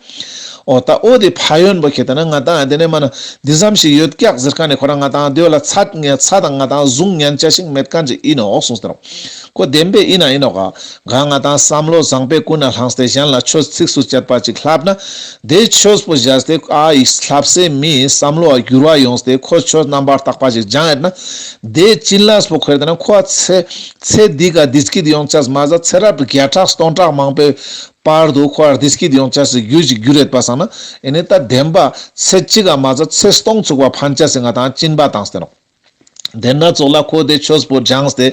འོ་ད་འོ་དེ་ཕན་ཡོན་པོ་ཁེ་ཏེ་ན་ང་ཏང་དེ་ནས་མ་ན་འདི་ཙམ་ཞིག་ཡོད་ཀྱག་ཟེར་མཁན་ནི་ཁོ་རང་ང་ཏང་དེ་བོ་ལ་ཚད་ངན་ཚད་དང་ང་ཏང་བཟུང་ཉན་ཆ་ཞིག་མེད་མཁན་ཅིག་ཡིན་ནོག་གསུངས་ཏེ་ནོག། ཁོ་བདེན་པའི་ཡིན་ན་ཡིན་ནོག་ག། ག་ང་ཏང་བསམ་བློ་བཟང་པོའི་ཀུན་ནས་བསླངས་ཏེ་གཞན་ལ་ཆོས་ཚིགས་སུ་བཅད་པ་ཅིག་ལྷབ་ན། དེ་ཆོས་པོ་བཞག་སྟེ་ཨ་ཡི་ལྷབ་སའི་མིའི་བསམ་བློ་བ་འགྱུར་བ་ཡོངས་ཏེ་ཁོ་ཆོས་རྣམ་པར་དག་པ་ཅིག་སྦྱང་ཡོད་ན། དེ་བྱིན་རླབས་པོ་ཁོ་ཡོད་ན་ཁོ་ཚེ་ཚེ་འདི་ག་བདེ་སྐྱིད་ཡོང་ཆ་མ་ཟད་ཚེ་རབས་བརྒྱ་ཕྲག་སྟོང་ཕྲག་མང་པོའི་བར་དུ་ཁོ་བདེ་སྐྱིད་ཡོང་ཆ་སི་རྒྱུ་ཞིག་འགྱུར་ཡོད་པ་སང་ན། ཨེ་ནི་ད་བདེན་པ་ཚེ་གཅིག་ག་མ་ཟད་ཚེ་སྟོང་ཚུགས་པ་ཕན་ཆ་སི་ང་ཏང་སྦྱིན་པ་བཏང་སྟེ་ནོག། དེ་ན་ཙོགས་ལ་ཁོ་དེ་ཆོས་པོ་སྦྱངས་ཏེ་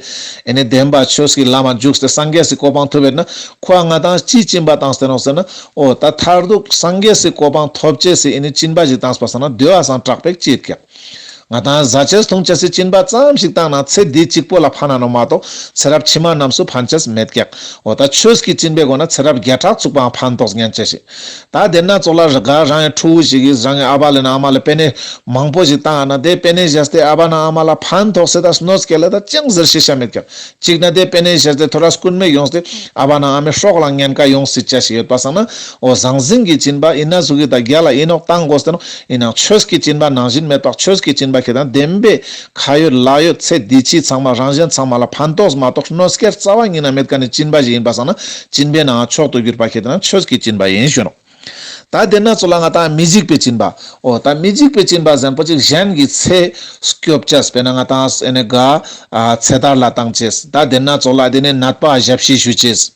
ཨེ་ནི་བདེན་པ་ཆོས་ཀྱི་ལམ་མ་འཇུག་སྟེ་སངས་རྒྱས་སི་གོ་འཕང་ཐོབ་ཡོད་ན་ཁོ་ང་ཏང་ཅི་སྦྱིན་པ་བཏང་སྟེ་ནོག་ཟེར་ན། འོ་ད་མཐར་ཐུག་སངས་རྒྱས་སི་གོ་འཕང་ཐོབ་ཅེས་སི་ཨེ་ནི་སྦྱིན་པ་ཞིག་བཏང་པ་སང་ན་དེ་བ་སང་དྲག་པོ་ཅི་ཡོད་ཀྱག། ང་ཏང་ཟ་ཅེས་འཐུང་ཅེས་སི་སྦྱིན་པ་ཙམ་ཞིག་བཏང་ན་ཚེ་འདི་གཅིག་པོ་ལ་ཕན་ན་ནོག་མ་གཏོགས་ཚེ་རབས་ཕྱི་མ་རྣམས་སུ་ཕན་ཅེས་མེད་ཀྱག། འོ་ད་ཆོས་ཀྱི་སྦྱིན་པའི་སྒོ་ནས་ཚེ་རབས་བརྒྱ་ཕྲག་ཚུགས་པའང་ཕན་ཐོགས་ཉན་ཅེས་ཤིག། ད་དེ་ན་ཙོགས་ལ་ག་རང་གི་ཕྲུ་གུ་ཞིག་གིས་རང་གི་ཨ་བ་ལེ་ན་ཨ་མ་ལ་པེ་ནེ་མང་པོ་ཞིག་བཏང་ན་དེ་པེ་ནེ་བཞག་སྟེ་ཨ་བ་ན་ཨ་མ་ལ་ཕན་ཐོགས་སེ་ད་གནོད་སྐྱེལ་ལ་ད་ཅང་ཟེར་ཤེས་བྱ་མེད་ཀྱག། གཅིག་ན་དེ་པེ་ནེ་བཞག་སྟེ་ཐོ་རས་རྐུན་མ་ཡོངས་ཏེ་ཨ་བ་ན་ཨ་མའི་སྲོག་ལ་ཉེན་ཁ་ཡོང་སྲིད་ཅེས་ཤིག་ཡོད་པ་སང་ན། འོ་ཟང་ཟིང་གི་སྦྱིན་པ་ཨིན་ན་ཟུག་གི་ད་རྒྱ་ལ་ཨིན་ནོག་བཏང་དགོས་ཏེ་ནོག། ཨིན་ནའང་ཆོས་ཀྱི་སྦྱིན་པ་ནང་བཞིན་མེད་པ། ཆོས་ཀྱི་སྦྱིན་པ་ཁེ་ཏེ་ན་བདེན་པའི་ཁ་ཡོད་ལག་ཡོད་ཚེ་འདི་ཕྱི་ཚང་མ་རང་གཞན་ཚང་མ་ལ་ཕན་ཐོགས་མ་གཏོགས་གནོད་སྐྱེལ་རྩ་བ་ཉིད་ན་མེད་མཁན་ནི་སྦྱིན་པ་ཞིག་ཨིན་པ་སང་ན། སྦྱིན་པའི་ནང་མཆོག་ཏུ་གྱུར་པ་ཁེ་ཏེ་ན་ཆོས་ཀྱི་སྦྱིན་པ་ཨིན་ཞུ་ནོག། ད་དེ་ན་ཙོགས་ལ་ང་ཏང་མི་འཇིགས་པའི་སྦྱིན་པ། འོ་ད་མི་འཇིགས་པའི་སྦྱིན་པ་ཟེར་ན་པོ་ཅིག་གཞན་གྱི་ཚེ་སྐྱོབ་ཅེས། དཔེར་ན་ང་ཏང་ཨེ་ནི་ག་ཨ་ཚེ་ཐར་ལ་བཏང་ཅེས། ད་དེ་ན་ཙོགས་ལ་དེ་ནས་ནད་པ་ཞབས་ཕྱི་ཞུ་ཅེས།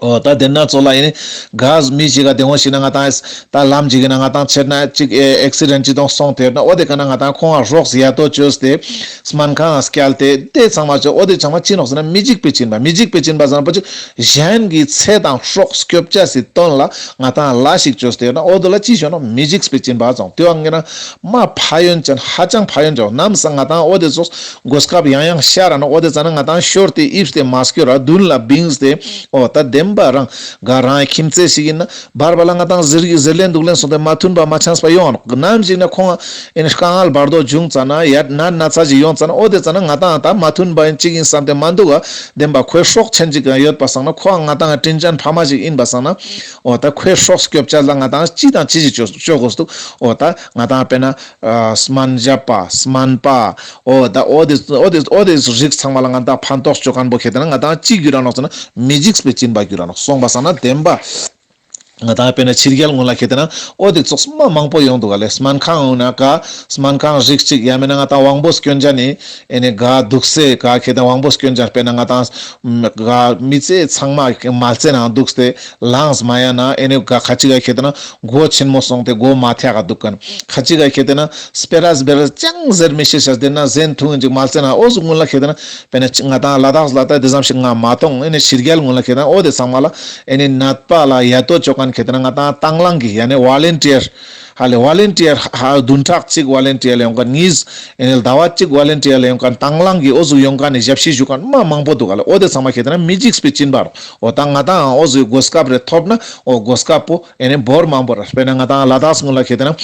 འོ་ད་དེ་ན་ཙོགས་ལ་ཨེ་ནི་ག་མི་ཞིག་ག་དེ་འོ་ཞིག་ན་ང་ཏང་ད་ལམ་ཞིག་གི་ན་ང་ཏང་ཆེད་ན་ཅིག་ཨེ་ཨེག་སི་ཌེན་ཅིག་ཏོང་སོང་ཐེབས་ན། འོ་དེ་ཀ་ན་ང་ཏང་ཁོང་ང་རོགས་ཡ་ཏོ་བཅོས་ཏེ་སྨན་ཁང་ང་སྐྱལ་ཏེ་དེ་ཚང་མ་བཅོ། འོ་དེ་ཚང་མ་ཅི་ནོག་ཟེར་ན་མི་འཇིགས་པའི་སྦྱིན་པ། མི་འཇིགས་པའི་སྦྱིན་པ་ཟེར་ན་པོ་ཅིག་གཞན་གྱི་ཚེ་དང་སྲོག་སྐྱོབ་ཅེས་སི་དོན་ལ་ང་ཏང་ལས་ཤིག་བཅོས་ཏེ་ཡོད་ན། འོ་དེ་ལ་ཅི་ཞུ་ནོག། མི་འཇིགས་པའི་སྦྱིན་པ་ཙང་དེ་བ་ངེ་ན་མ་ཕན་ཡོན་ཅན། ཧ་ཅང་ཕན་ཡོན་ཅན། ནམ་སང་ང་ཏང་འོ་དེ་ཙོགས་གོ་སྐབས་ཡང་ཡང་ཤར་ར་ནོག། འོ་དེ་ཙ་ན་ང་ཏང་ཤོར་ཏེ་ཡིབས་ཏེ་མ་སྐྱོར་ར་མདུན་ལ་བིངས་ཏེ། འོ་ད་བདེན་པ་རང་ག་རང་ཁྱིམ་མཚེས་ཤིག་ཨིན་ན་བར་བར་ལ་ང་ཏང་ཟེར་ཟེར་ལེན་འདུག་ལེན་སོང་སྟེ་མ་མཐུན་པ་མ་འཆམས་པ་ཡོང་ང་ནོག། ནམ་ཞིག་ན་ཁོང་ཨེ་ནི་དཀའ་ངལ་བར་དོ་བྱུང་ཙ་ན་ཡ་ན་ན་ཚ་ཞིག་ཡོང་ཙ་ན། འོ་དེ་ཙ་ན་ང་ཏང་ད་མ་མཐུན་པ་ཨིན་ཅིག་ཨིན་བསམ་སྟེ་མ་འདུག་ག། བདེན་པ་ཁོའི་སྲོག་ཆེན་ཅིག་ཡོད་པ་སང་ན། ཁོ་ང་ཏང་དྲིན་ཅན་ཕ་མ་ཞིག་ཨིན་པ་སང་ན། འོ་ད་ཁོའི་སྲོག་སྐྱོབ་ཅེས་ལ་ང་ཏང་ཅི་དང་ཅི་ཞིག་བཅོ་བཅོ་དགོས་འདུག། འོ་ད་ང་ཏང་དཔེར་ན་ཨ་སྨན་ཞབས་པ། སྨན་པ། འོ་ད་འོ་དེ་འོ་དེ་འོ་དེ་རིགས་ཚང་མ་ལ་ང་ཏང་ཕན་ཐོགས་བཅོ་མཁན་པོ་ཁེ་ཏེ་ན་ང་ཏང་ཅི་གྱུར་ར་ནོག་ཟེར་ན་མི་འཇིགས་པའི་སྦྱིན་པ་གྱུར་ར་ནོག། སོང་པ་སང་ན་བདེན་པ་ང་ཏང་དཔེར་ན་ཕྱི་རྒྱལ་ངོས་ལ་ཁེ་ཏེ་ན་འོ་དེ་ཙོགས་མ་མང་པོ་ཡོང་འདུག་ག་ལེ། སྨན་ཁང་འོ་ན་ག་སྨན་ཁང་རིགས་ཅིག་ཡང་མེད་ན་ང་ཏང་དབང་པོ་སྐྱོན་ཅན་ནི་ཨེ་ནི་ག་འདུག་སེ་ག་ཁེ་ཏེ་དབང་པོ་སྐྱོན་ཅན་དཔེར་ན་ང་ཏང་ག་མི་ཚེ་ཚང་མ་མལ་ཆས་ནང་འདུག་སྟེ་ལངས་མ་ཡ་ན། ཨེ་ནི་ག་ཁ་ཅིག་ག་ཁེ་ཏེ་ན་མགོ་ཆེན་མོ་སོང་སྟེ་མགོ་མ་ཐེག་ག་འདུག་མཁན། ཁ་ཅིག་ག་ཁེ་ཏེ་ན་སྤེ་ར་སྤེ་ར་ཅང་ཟེར་མི་ཤེས་ཤ་དེ་ན་ཟན་འཐུང་ཨིན་ཅིག་མལ་ཆས་ནང་འོ་ཟུག་ངོས་ལ་ཁེ་ཏེ་ན། དཔེར་ན་ང་ཏང་ལ་དྭགས་ལ་ད་དེ་ཙམ་ཞིག་ང་མ་མཐོང་། ཨེ་ནི་ཕྱི་རྒྱལ་ངོས་ལ་ཁེ་ཏེ་ན་འོ་དེ་ཚང་མ་ལ་ཨེ་ནི་ནད་པ་ལ་ཡ་ཏོ་བཅོ་མཁན་ཁེ་ཏེ་ན་ང་ཏང་དང་བླངས་ཀྱི་ཡ་ནི་ཝོ་ལན་ཊི་ཡར་ཧ་ལེ་ཝོ་ལན་ཊི་ཡར་ཧ་བདུན་ཕྲག་གཅིག་ཝོ་ལན་ཊི་ཡར་ལ་ཡོང་མཁན། གཉིས་ཨེ་ནི་ཟླ་བ་གཅིག་ཝོ་ལན་ཊི་ཡར་ལ་ཡོང་མཁན། དང་བླངས་ཀྱི་འོ་ཟུག་ཡོང་མཁན་ནི་ཞབས་ཕྱི་ཞུ་མཁན་མ་མང་པོ་འདུག་ག་ལེ། འོ་དེ་ཚང་མ་ཁེ་ཏེ་ན་མི་འཇིགས་པའི་སྦྱིན་པ་རོ། འོ་ད་ང་ཏང་འོ་ཟུག་གོ་སྐབས་རེ་ཐོབ་ན་འོ་གོ་སྐབས་པོ་ཨེ་ནི་བོར་མ་བོར་ར། དཔེར་ན་ང་ཏང་ལ་དྭགས་ངོས་ལ་ཁེ་ཏེ་ན་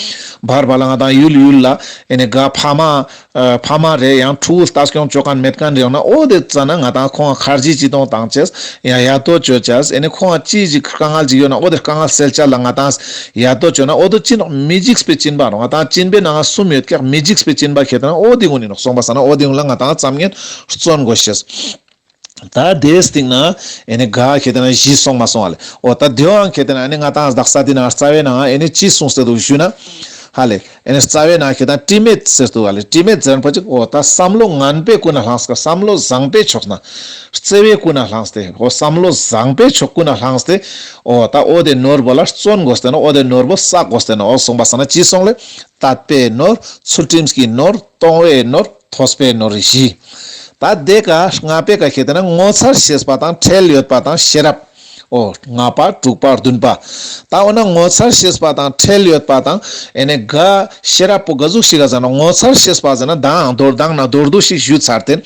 བར་བར་ལ་ང་ཏང་ཡུལ་ཡུལ་ལ་ཨེ་ནི་ག་ཕ་མ་ཨ་ཕ་མ་རེ་ཡང་ཕྲུ་གུ་ལྟ་སྐྱོང་བཅོ་མཁན་མེད་མཁན་རེ་ཡོང་ན། འོ་དེ་ཙ་ན་ང་ཏང་ཁོང་ཁར་ཇི་ཅི་གཏོང་བཏང་ཅེས་ཡང་ཡ་ཏོ་བཅོ་ཅེས། ཨེ་ནི་ཁོང་ཅི་ཞིག་དཀའ་ངལ་ཅིག་ཡོད་ན་འོ་དེ་དཀའ་ངལ་སེལ་ཅེས་ལ་ང་ཏང་ཡ་ཏོ་བཅོ་ན། འོ་དེ་ཅི་ནོག་མི་འཇིགས་པའི་སྦྱིན་པ་ནོག། ང་ཏང་སྦྱིན་པའི་ནང་གསུམ་ཡོད་ཀྱག། མི་འཇིགས་པའི་སྦྱིན་པ་ཁེ་ཏེ་ན་འོ་དེ་ཀུན་ནི་ནོག། སོང་པ་སང་ན་འོ་དེ་ཀུན་ལ་ང་ཏང་ཙམ་ངན་བརྩོན་དགོས་ཤེས། ད་དེའི་སྟེང་ན་ཨེ་ནི་ག་ཁེ་ཏེ་ན་བཞི་སོང་མ་སོང་ཨ་ལེ། འོ་ད་དེའང་ཁེ་ཏེ་ན་ཨེ་ནི་ང་ཏང་དག་ས་དེ་ན་རྩ་བའི་ནང་ཨེ་ནི་ཅི་གསུངས་ཏེ་འདུག་ཞུ་ན་ཧ་ལེ། ཨེ་ནི་རྩ་བའི་ནང་ཁེ་ཏེ་ན་དྲི་མེད་ཟེར་འདུག་ཨ་ལེ། དྲི་མེད་ཟེར་ན་པོ་ཅིག་འོ་ད་བསམ་བློ་ངན་པས་ཀུན་ནས་བསླངས་ཀ། བསམ་བློ་བཟང་པོས་ཕྱོགས་ན་བརྩེ་བས་ཀུན་ནས་བསླངས་ཏེ། འོ་བསམ་བློ་བཟང་པོས་ཕྱོགས་ཀུན་ནས་བསླངས་ཏེ། འོ་ད་འོ་དེ་ནོར་བོ་ལ་བརྩོན་དགོས་ཏེ་ནོག། འོ་དེ་ནོར་བོ་བསགས་དགོས་ཏེ་ནོག། འོ་སོང་པ་སང་ན་ཅི་སོང་ལེ། དད་པའི་ནོར། ཚུལ་ཁྲིམས་ཀྱི་ནོར། གཏོང་བའི་ནོར། ཐོས་པའི་ནོར་བཞི། ད་དེ་ཀ་ལྔ་པའི་ཀ་ཁེ་ཏེ་ན་ངོ་མཚར་ཤེས་པ་དང་ཁྲེལ་ཡོད་པ་དང་ཤེས་རབ། འོ་ལྔ་པ་དྲུག་པ་བདུན་པ། ད་འོ་ན་ངོ་མཚར་ཤེས་པ་དང་ཁྲེལ་ཡོད་པ་དང་ཨེ་ནི་ག་ཤེས་རབ་པོ་ག་ཟུག་ཞིག་ག་ཟེར་ན། ངོ་མཚར་ཤེས་པ་ཟེར་ན་དང་མདོར་དང་ན་མདོར་བསྡུས་ཤིག་ཞུས་ཚར་ཏེ།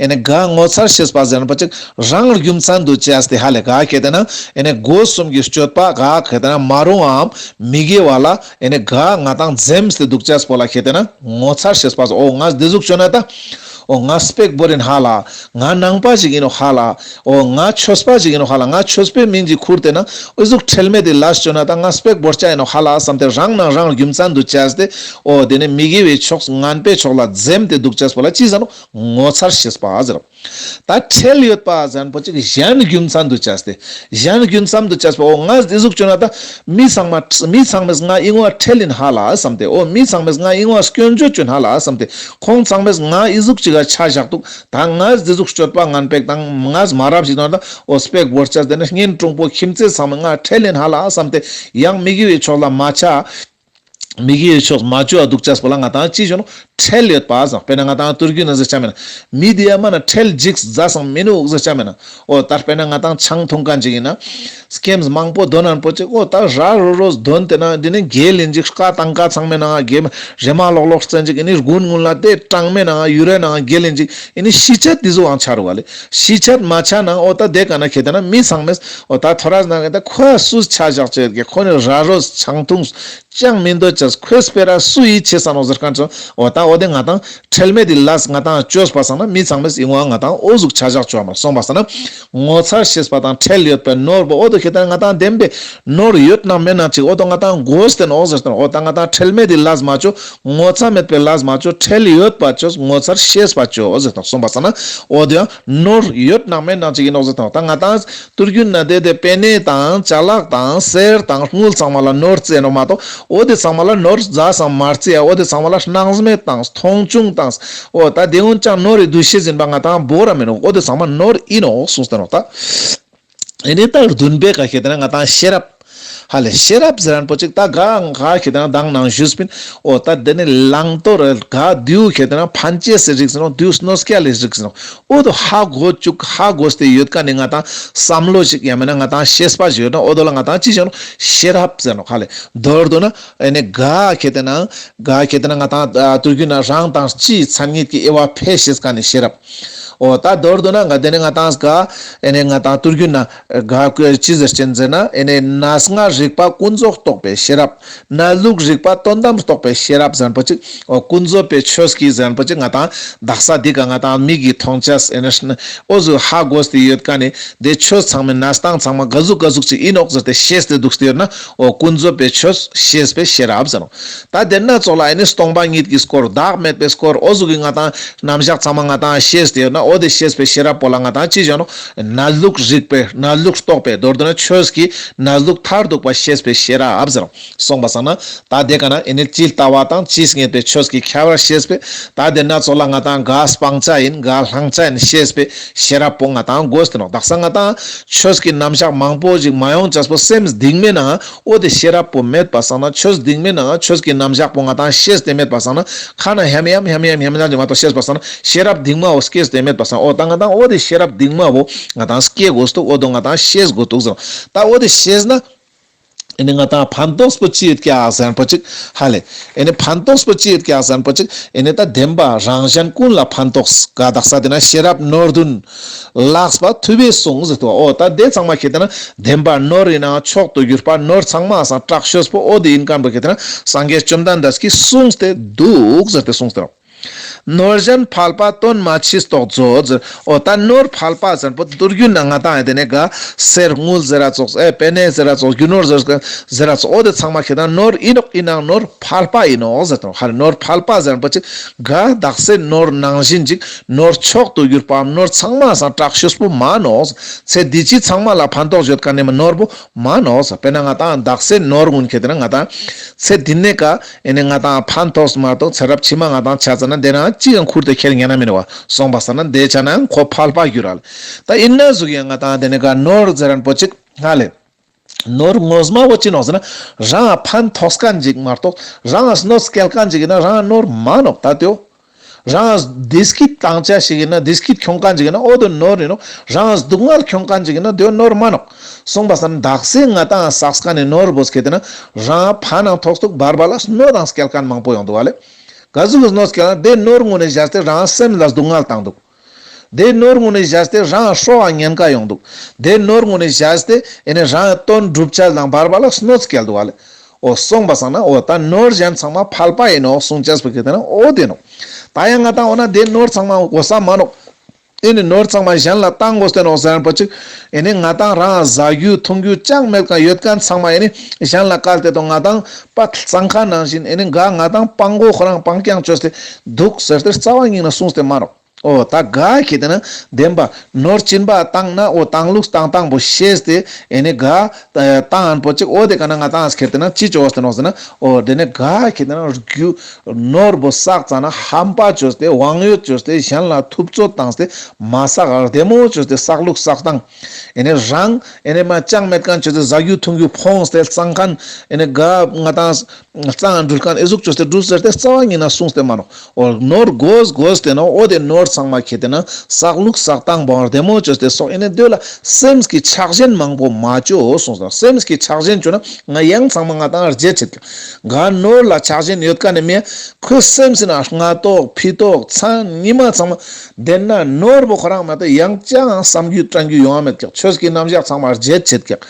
ཨེ་ནི་ག་ངོ་མཚར་ཤེས་པ་ཟེར་ན་པ་ཅིག་རང་རྒྱུ་མཚན་དུ་བྱས་ཏེ་ཧ་ལེ་ག་ཁེ་ཏེ་ན་ཨེ་ནི་སྒོ་གསུམ་གྱི་སྤྱོད་པ་ག་ཁེ་ཏེ་ན་མ་རུང་བའམ་མི་དགེ་བ་ལ་ཨེ་ནི་ག་ང་ཏང་འཛེམས་ཏེ་འདུག་ཅེས་པོ་ལ་ཁེ་ཏེ་ན་ངོ་མཚར་ཤེས་པ་ཟེར། འོ་ང་འདི་ཟུག་བཅོ་ན་ད། འོ་ང་སྤེག་བོར་ཨིན་ཧ་ལ། ང་ནང་པ་ཞིག་ཨིན་ནོག་ཧ་ལ། འོ་ང་ཆོས་པ་ཞིག་ཨིན་ནོག་ཧ་ལ། ང་ཆོས་པའི་མིང་ཅིག་ཁུར་ཏེ་ན་འོ་ཟུག་ཁྲེལ་མེད་དེ་ལས་བཅོ་ན་ད་ང་སྤེག་བོར་ཅ་ཨིན་ནོག་ཧ་ལ་བསམ་སྟེ་རང་ན་རང་རྒྱུ་མཚན་དུ་བྱས་ཏེ། འོ་དེ་ནི་མི་དགེ་བའི་ཕྱོགས་ངན་པའི་ཕྱོགས་ལ་འཛེམས་ཏེ་འདུག་ཅེས་པོ་ལ་ཅི་ཟེར་ནོག། ངོ་མཚར་ཤེས་པ་ཟེར། ད་ཁྲེལ་ཡོད་པ་ཟེར་ན་པོ་ཅིག་གཞན་རྒྱུ་མཚན་དུ་བྱས་ཏེ། གཞན་རྒྱུ་མཚན་དུ་བྱས་པ། འོ་ང་འདི་ཟུག་བཅོ་ན་ད་མི་ཚང་མ་མི་ཚང་མས་ང་ཨིན་བ་ཁྲེལ་ཨིན་ཧ་ལ་བསམ་སྟེ། འོ་མི་ཚང་མས་ང་ཨིན་བ་སྐྱོན་བརྗོད་བཅོ་ཨིན་ཧ་ལ་བསམ་སྟེ། ཁོང་ཚང་མས་ང་འི་ཟུག་ཅིག་ག་ཆ་བཞག་འདུག། ད་ང་འདི་ཟུག་སྤྱོད་པ་ངན་པ་དང་ང་མ་རབས་ཤིག་དང་ད་འོ་སྤེག་བོར་ཅེས་དེ་ནི་གཉེན་དྲུང་པོ་ཁྱིམ་མཚེས་ཚང་མས་ང་ཁྲེལ་ཨིན་ཧ་ལ་བསམ་སྟེ། ཡང་མི་དགེ་བའི་ཕྱོགས་ལ་མ་ཆ། མི་དགེ་བའི་ཕྱོགས་མ་བཅོ་བ་འདུག་ཅེས་པོ་ལ་ང་ཏང་ཅི་ཞུ་ནོག་ཁྲེལ་ཡོད་པ་ཟེར། དཔེར་ན་ང་ཏང་ཏུར་རྒྱུད་ན་ཟེར་ཆ་མེད་ན། མི་དེ་ཡ་མ་ན་ཁྲེལ་འཇིགས་ཟ་སང་མི་ནུག་ཟེར་ཆ་མེད་ན། འོ་ད་དཔེར་ན་ང་ཏང་ཆང་འཐུང་མཁན་ཅིག་ཡིན་ན། སྐེམས་མང་པོ་འདོན་ན་པོ་ཅིག་འོ་ད་ར་རོ་རོ་འདོན་ཏེ་ན་འདི་ནི་རྒྱལ་ཡིན་ཅིག་ཀ་ཏང་ཀ་ཚང་མའི་ནང་རྒྱལ་རེ་མ་ལོག་ལོག་བཙན་ཅིག་ཨེ་ནི་དགུན་དགུན་ལ་དེ་གྲང་མའི་ནང་ཡུ་རའི་ནང་རྒྱལ་ཡིན་ཅིག་ཨེ་ནི་ཤི་ཆད་དེ་ཟུག་ཨང་ཆ་རུ་བ་ལེ། ཤི་ཆད་མ་ཆ་ན་འོ་ད་དེ་ག་ན་ཁེ་ཏེ་ན་མི་ཚང་མས་འོ་ད་ཐོ་རས་ན་ཁེ་ད་ཁོ་ཡ་སུས་ཆ་བཞག་ཅེས་ཀྱི་ཁོ་ནི་ར་རོ་ཆང་འཐུང་ཅང་མི་འདོད་ཅེས་ཁོས་སྤེ་ར་སུ་ཡིད་ཆེས་ས་ནོག་ཟེར་མཁན་ཚོ་འོ་ད་འོ་དེ་ང་ཏང་ཁྲེལ་མེད་དེ་ལས་ང་ཏང་བཅོས་པ་སང་ན་མི་ཚང་མས་ཨིན་བ་ང་ཏང་འོ་ཟུག་ཆ་བཞག་བཅོ་བ་མ་སོང་པ་སང་ན་ངོ་མཚར་ཤེས་པ་དང་ཁྲེལ་ཡོད་པའི་ནོར་བུ་འོ་དོ་ཁེ་ཏེ་ན་ང་ཏང་བདེན་པའི་ནོར་ཡོད་ན་མེད་ན་ཅིག་འོ་དོ་ང་ཏང་དགོས་ཏེ་ནོག་ཟེར་ཏེ་ནོག་འོ་ད་ང་ཏང་ཁྲེལ་མེད་དེ་ལས་མ་བཅོ་ངོ་ཚ་མེད་པའི་ལས་མ་བཅོ་ཁྲེལ་ཡོད་པ་བཅོས་ངོ་མཚར་ཤེས་པ་བཅོ་འོ་ཟེར་ཏེ་ནོག་སོང་པ་སང་ན་འོ་དེ་ཡང་ནོར་ཡོད་ན་མེད་ན་ཅིག་ཨིན་ནོག་ཟེར་ཏེ་ནོག་ད་ང་ཏང་ཏུར་རྒྱུད་ན་དེ་དེ་པེ་ནེ་དང་ཅ་ལག་དང་གསེར་དང་དངུལ་ཚང་མ་ལ་ནོར་ཟེར་ནོག་མ་གཏོགས་འོ་དེ་ཚང་མ་ལ་ནོར་ཟ་སང་མ་རྩི་ཡ་འོ་དེ་ཚང་མ་ལ་སྣང་མེད་དང་མཐོང་ཆུང་དང་འོ་ད་དེ་འོན་ཀྱང་ནོར་རི་འདུ་ཤེས་ཡིན་པ་ང་ཏང་བོར་ར་མི་ནོག་འོ་དེ་ཚང་མ་ནོར་ཨིན་ནོག་གསུངས་ཏེ་ནོག་ད། ཨེ་ནི་ད་བདུན་པའི་ཀ་ཁེ་ཏེ་ན་ང་ཏང་ཤེས་རབ། ཧ་ལེ་ཤེས་རབ་ཟེར་མཁན་པོ་ཅིག་ད་ག་ག་ཁེ་ཏེ་ན་མདང་ནང་ཞུས་པིན། འོ་ད་དེ་ནི་བླང་དོར་ག་དེའུ་ཁེ་ཏེ་ན་ཕན་ཅེས་སི་རིགས་ཟེར་ནོག་དེའུ་གནོད་སྐྱེལ་ལི་རིགས་ཟེར་ནོག་འོ་དོ་ཧ་གོ་བཅུག་ཧ་གོ་སྟེ་ཡོད་མཁན་ནི་ང་ཏང་བསམ་བློ་ཞིག་ཡང་མེད་ན་ང་ཏང་ཤེས་པ་ཞིག་ཡོད་ན་འོ་དོ་ལ་ང་ཏང་ཅི་ཟེར་ནོག་ཤེས་རབ་ཟེར་ནོག་ཧ་ལེ་མདོར་བསྡུ་ན་ཨེ་ནི་ག་ཁེ་ཏེ་ན་ག་ཁེ་ཏེ་ན་ང་ཏང་ཨ་ཏུར་རྒྱུད་ན་རང་དང་སྤྱིའི་མཚན་ཉིད་ཀྱི་དབྱེ་བ་ཕེ་ཤེས་མཁན་ནི་ཤེས་རབ། འོ་ད་མདོར་བསྡུ་ན་ང་དེ་ནི་ང་ཏང་ག་ཨེ་ནི་ང་ཏང་ཏུར་རྒྱུད་ན་ག་ཅི་ཟེར་ཅན་ཟེར་ན་ཨེ་ནི་གནས་ལྔ་རིག་པ་ཀུན་རྫོབ་རྟོགས་པའི་ཤེས་རབ། གནས་ལུགས་རིག་པ་དོན་དམ་རྟོགས་པའི་ཤེས་རབ་ཟེར་མཁན་པོ་ཅིག་འོ་ཀུན་རྫོབ་པའི་ཆོས་ཀྱི་ཟེར་མཁན་པོ་ཅིག་ང་ཏང་དག་ས་འདི་ཀ་ང་ཏང་མིག་གིས་མཐོང་ཅེས་ཨེ་ནི་འོ་ཟུག་ཧ་གོ་སྟེ་ཡོད་མཁན་ནི་དེ་ཆོས་ཚང་མའི་གནས་སྟངས་ཚང་མ་ག་ཟུག་ག་ཟུག་ཅིག་ཨིན་ནོག་ཟེར་ཏེ་ཤེས་ཏེ་འདུག་སྟེ་ཡོད་ན་འོ་ཀུན་རྫོབ་པའི་ཆོས་ཤེས་པའི་ཤེས་རབ་ཟེར་ནོག་ད་དེ་ན་ཙོགས་ལ་ཨེ་ནི་སྟོང་པ་ཉིད་ཀྱི་སྐོར་བདག་མེད་པའི་སྐོར་འོ་ཟུག་གི་ང་ཏང་རྣམ་གཞག་ཚང་མ་ང་ཏང་ཤེས་ཏེ་ཡོད་ན་འོ་དེ་ཤེས་པའི་ཤེས་རབ་པོ་ལ་ང་ཏང་ཅི་ཟེར་ནོག་གནས་ལུགས་རིག་པའི་གནས་ལུགས་རྟོགས་པའི་མདོར་བསྡུ་ན་ཆོས་ཀྱི་གནས་ལུགས་མཐར་ཐུག་པ་ཤེས་པའི་ཤེས་རབ་ཟེར་ནོག་སོང་པ་སང་ན་ད་དེ་ཀ་ན་ཨེ་ནི་ཇི་ལྟ་བ་དང་ཇི་སྙེད་པའི་ཆོས་ཀྱི་ཁྱད་པར་ཤེས་པའི་ད་དེ་ན་ཙོགས་ལ་ང་ཏང་ག་སྤང་བྱ་ཡིན་ག་བླང་བྱ་ཡིན་ཤེས་པའི་ཤེས་རབ་པོ་ང་ཏང་དགོས་ཏེ་ནོག་དག་ས་ང་ཏང་ཆོས་ཀྱི་རྣམ་གཞག་མང་པོ་ཞིག་མ་ཡོང་ཅེས་པོ་སེམས་གཏིང་མའི་ནང་འོ་དེ་ཤེས་རབ་པོ་མེད་པ་སང་ན་ཆོས་གཏིང་མའི་ནང་ཆོས་ཀྱི་རྣམ་གཞག་པོ་ང་ཏང་ཤེས་ཏེ་མེད་པ་སང་ན་ཁ་ན་ཧམ་ཡམ་ཧམ་ཡམ་ཧམ་ཡམ་ཅིག་མ་གཏོགས་ཤེས་པ་སང་ན་ཤེས་རབ་གཏིང་མ་བོ་སྐྱེས་ཏེ་མེད་པ་སང་འོ་ད་ང་ཏང་འོ་དེ་ཤེས་རབ་གཏིང་མ་བོ་ང་ཏང་སྐྱེ་དགོས་འདུག་འོ་དོ་ང་ཏང་ཤེས་དགོས་འདུག་ཟེར་ད་འོ་དེ་ཤེས་ན་ཨེ་ནི་ང་ཏང་ཕན་ཐོགས་པོ་ཅི་ཡོད་ཀྱག་ཟེར་མཁན་པོ་ཅིག་ཧ་ལེ། ཨེ་ནི་ཕན་ཐོགས་པོ་ཅི་ཡོད་ཀྱག་ཟེར་མཁན་པོ་ཅིག་ཨེ་ནི་ད་བདེན་པ་རང་གཞན་ཀུན་ལ་ཕན་ཐོགས་ག་དག་ས་དེ་ན་ཤེས་རབ་ནོར་བདུན་ལགས་པ་ཐུབ་པས་གསུངས་ཟེར་ཏོ། འོ་ད་དེ་ཚང་མ་ཁེ་ཏེ་ན་བདེན་པ་ནོར་ཡིན་ན་མཆོག་ཏུ་གྱུར་པ་ནོར་ཚང་མ་སང་དྲག་ཤོས་པོ་འོ་དེ་ཡིན་མཁན་པོ་ཁེ་ཏེ་ན་སངས་རྒྱས་བཅོམ་ལྡན་འདས་ཀྱིས་གསུངས་ཏེ་འདུག་ཟེར་ཏེ་གསུངས་ཏེ། ནོར་གཞན་ཕལ་པ་དོན་མ་མཆིས་རྟོགས་མཛོད་ཟེར། འོ་ད་ནོར་ཕལ་པ་ཟེར་པོ་ཏུར་རྒྱུད་ན་ང་ཏང་ཨེ་དེ་ནས་ག་གསེར་དངུལ་ཟེར་ར་ཙོགས་ཨེ་པེ་ནེ་ཟེར་ར་ཙོགས་རྒྱུ་ནོར་ཟེར་ཟེར་ར་ཙོགས་འོ་དེ་ཚང་མ་ཁེ་ཏེ་ན་ནོར་ཨིན་ནོག་ཨིན་ནའང་ནོར་ཕལ་པ་ཨིན་ནོག་ཟེར་ཏེ་ནོག་ཧ་ལེ་ནོར་ཕལ་པ་ཟེར་པོ་ཅིག་ག་དག་སའི་ནོར་ནང་བཞིན་ཅིག་ནོར་མཆོག་ཏུ་གྱུར་པའམ་ནོར་ཚང་མ་སང་དྲག་ཤོས་པོ་མ་ནོག་ཚེ་འདི་ཕྱི་ཚང་མ་ལ་ཕན་ཐོགས་ཡོད་མཁན་ནི་མ་ནོར་པོ་མ་ནོག་དཔེར་ན་ང་ཏང་དག་སའི་ནོར་ཀུན་ཁེ་ཏེ་ན་ང་ཏང་ཚེ་འདི་ནས་ཀ་ཨེ་ནི་ང་ཏང་ཕན་ཐོགས་མ་གཏོགས་ཚེ་རབས་ཕྱི་མ་ང་ཏང་ཆ་ཙ་ན་དེ་ན་ཅི་ཡང་ཁུར་ཏེ་ཁྱེར་ཉན་ན་མི་ནུས་པ་སོང་པ་ས་ན་དེ་ཆ་ན་ཁོ་ཕལ་པ་གྱུར་ར་ལེ། ད་ཨིན་ན་ཟུག་ཡང་ང་ཏང་དེ་ནས་ཀ་ནོར་ཟེར་མཁན་པོ་ཅིག་ཧ་ལེ། ནོར་ངོ་མ་བོ་ཅི་ནོག་ཟེར་ན་རང་ཕན་ཐོགས་མཁན་ཅིག་མ་གཏོགས་རང་གནོད་སྐྱེལ་མཁན་ཅིག་ཡིན་ན་རང་ནོར་མ་ནོག་ད་དེའོ། རང་བདེ་སྐྱིད་བཏང་ཆ་ཞིག་ཡིན་ན་བདེ་སྐྱིད་ཁྱོང་མཁན་ཅིག་ཡིན་ན་འོ་དེ་ནོར་ཡིན་ནོག་རང་སྡུག་བསྔལ་ཁྱོང་མཁན་ཅིག་ཡིན་ན་དེའོ་ནོར་མ་ནོག་སོང་པ་ས་ན་དག་སའི་ང་ཏང་བསགས་མཁན་ནི་ནོར་བོ་ཁེ་ཏེ་ན་རང་ཕན་ནང་ཐོགས་འདུག་བར་བར་ལ་གནོད་དང་སྐྱེལ་མཁན་མང་པོ་ཡོང་འདུག་བ་ལེ། ག་ཟུག་གི་གནོད་སྐྱེལ་ན་དེ་ནོར་ངོ་ནས་བཞག་སྟེ་རང་སེམས་ལ་སྡུག་བསྔལ་བཏང་འདུག་དེ་ནོར་ངོ་ནས་བཞག་སྟེ་རང་ཧྲོ་བ་ཉེན་ཁ་ཡོང་འདུག་དེ་ནོར་ངོ་ནས་བཞག་སྟེ་ཨེ་ནི་རང་དོན་སྒྲུབ་ཆ་དང་བར་བར་ལ་གནོད་སྐྱེལ་འདུག་བ་ལེ། འོ་སོང་པ་སང་ན་འོ་ད་ནོར་གཞན་ཚང་མ་ཕལ་པ་ཡིན་ནོག་གསུང་ཅེས་པོ་ཁེ་ཏེ་ན་འོ་དེ་ནོག་ད་ཡང་ང་ཏང་འོ་ན་དེ་ནོར་ཚང་མ་གོ་ས་མ་ནོག་ཨེ་ནི་ནོར་ཚང་མ་གཞན་ལ་བཏང་དགོས་ཏེ་ནོག་ཟེར་པ་ཅིག་ཨེ་ནི་ང་ཏང་རང་ཟ་རྒྱུ་འཐུང་རྒྱུ་ཅང་མེད་མཁན་ཡོད་མཁན་ཚང་མ་ཨེ་ནི་གཞན་ལ་བཀལ་ཏེ་དོ་ང་ཏང་པ་གཙང་ཁ་ནང་བཞིན་ཨེ་ནི་ག་ང་ཏང་སྤང་མགོ་ཁོ་རང་སྤང་རྐྱང་བཅོས་ཏེ་འདུག་ཟེར་ཏེ་རྩ་བ་ཉིད་ནས་གསུངས་ཏེ་མ་ནོག་འོ་ད་ག་ཁེ་ཏེ་ན་བདེན་པ་ནོར་སྦྱིན་པ་བཏང་ན་འོ་བཏང་ལུགས་བཏང་སྟངས་པོ་ཤེས་ཏེ་ཨེ་ནེ་ག་བཏང་ཨན་པོ་ཅིག་འོ་དེ་ཀ་ན་ང་ཏང་ཁེ་ཏེ་ན་ཅི་ཅོ་ཟེར་ནོག་ཟེར་ན། འོ་དེ་ནེ་ག་ཁེ་ཏེ་ན་རྒྱུ་ནོར་བོ་བསགས་ཙ་ན་ཧམ་པ་ཅོས་ཏེ་དབང་ཡོད་ཅོས་ཏེ་གཞན་ལ་ཐུབ་ཚོད་བཏང་སྟེ་མ་བསགས་བདེ་མོ་ཅོས་ཏེ་བསགས་ལུགས་བསགས་སྟངས། ཨེ་ནེ་རང་ཨེ་ནེ་མ་ཅང་མེད་ཁན་ཅོས་ཏེ་ཟ་རྒྱུ་འཐུང་རྒྱུ་ཕོངས་ཏེ་གཙང་ཁན་ཨེ་ནེ་ག་ང་ཏང་གཙང་འགྲུལ་ཁན་ཨེ་ཟུག་ཅོས་ཏེ་འགྲུལ་ཟེར་ཏེ་རྩ་བ་ཉིད་ན་གསུངས་ཏེ་མ་ནོག་འོ་ནོར་དགོས་དགོས་ཏེ་ནོག་འོ་དེ་ནོར་ཚང་མ་ཁེ་ཏེ་ན་བསགས་ལུགས་བསགས་སྟངས་བོ་བདེ་མོ་ཅོས་ཏེ་སོགས་ཨེ་ནེ་དེ་ལ་སེམས་ཀྱི་ཆགས་ཞེན་མང་པོ་མ་ཅོ་གསུངས་ཏེ་ནོག་སེམས་ཀྱི་ཆགས་ཞེན་ཅོ་ན་ང་ཡང་ཚང་མ་ང་ཏང་རྗེད་ཆེད་ཀྱག་ག་ནོར་ལ་ཆགས་ཞེན་ཡོད་ཁན་ནི་མི་ཁོའི་སེམས་སི་ན་སྔ་ཏོག་ཕི་ཏོག་མཚན་ཉི་མ་ཚང་མ་དེ་ན་ནོར་བོ་ཁོ་རང་མ་ཏོག་ཡང་ཅང་བསམ་རྒྱུ་དྲན་རྒྱུ་ཡོང་བ་མེད་ཀྱག་ཆོས་ཀྱི་རྣམ་གཞག་ཚང་མ་རྗེད་ཆེད་ཀྱག་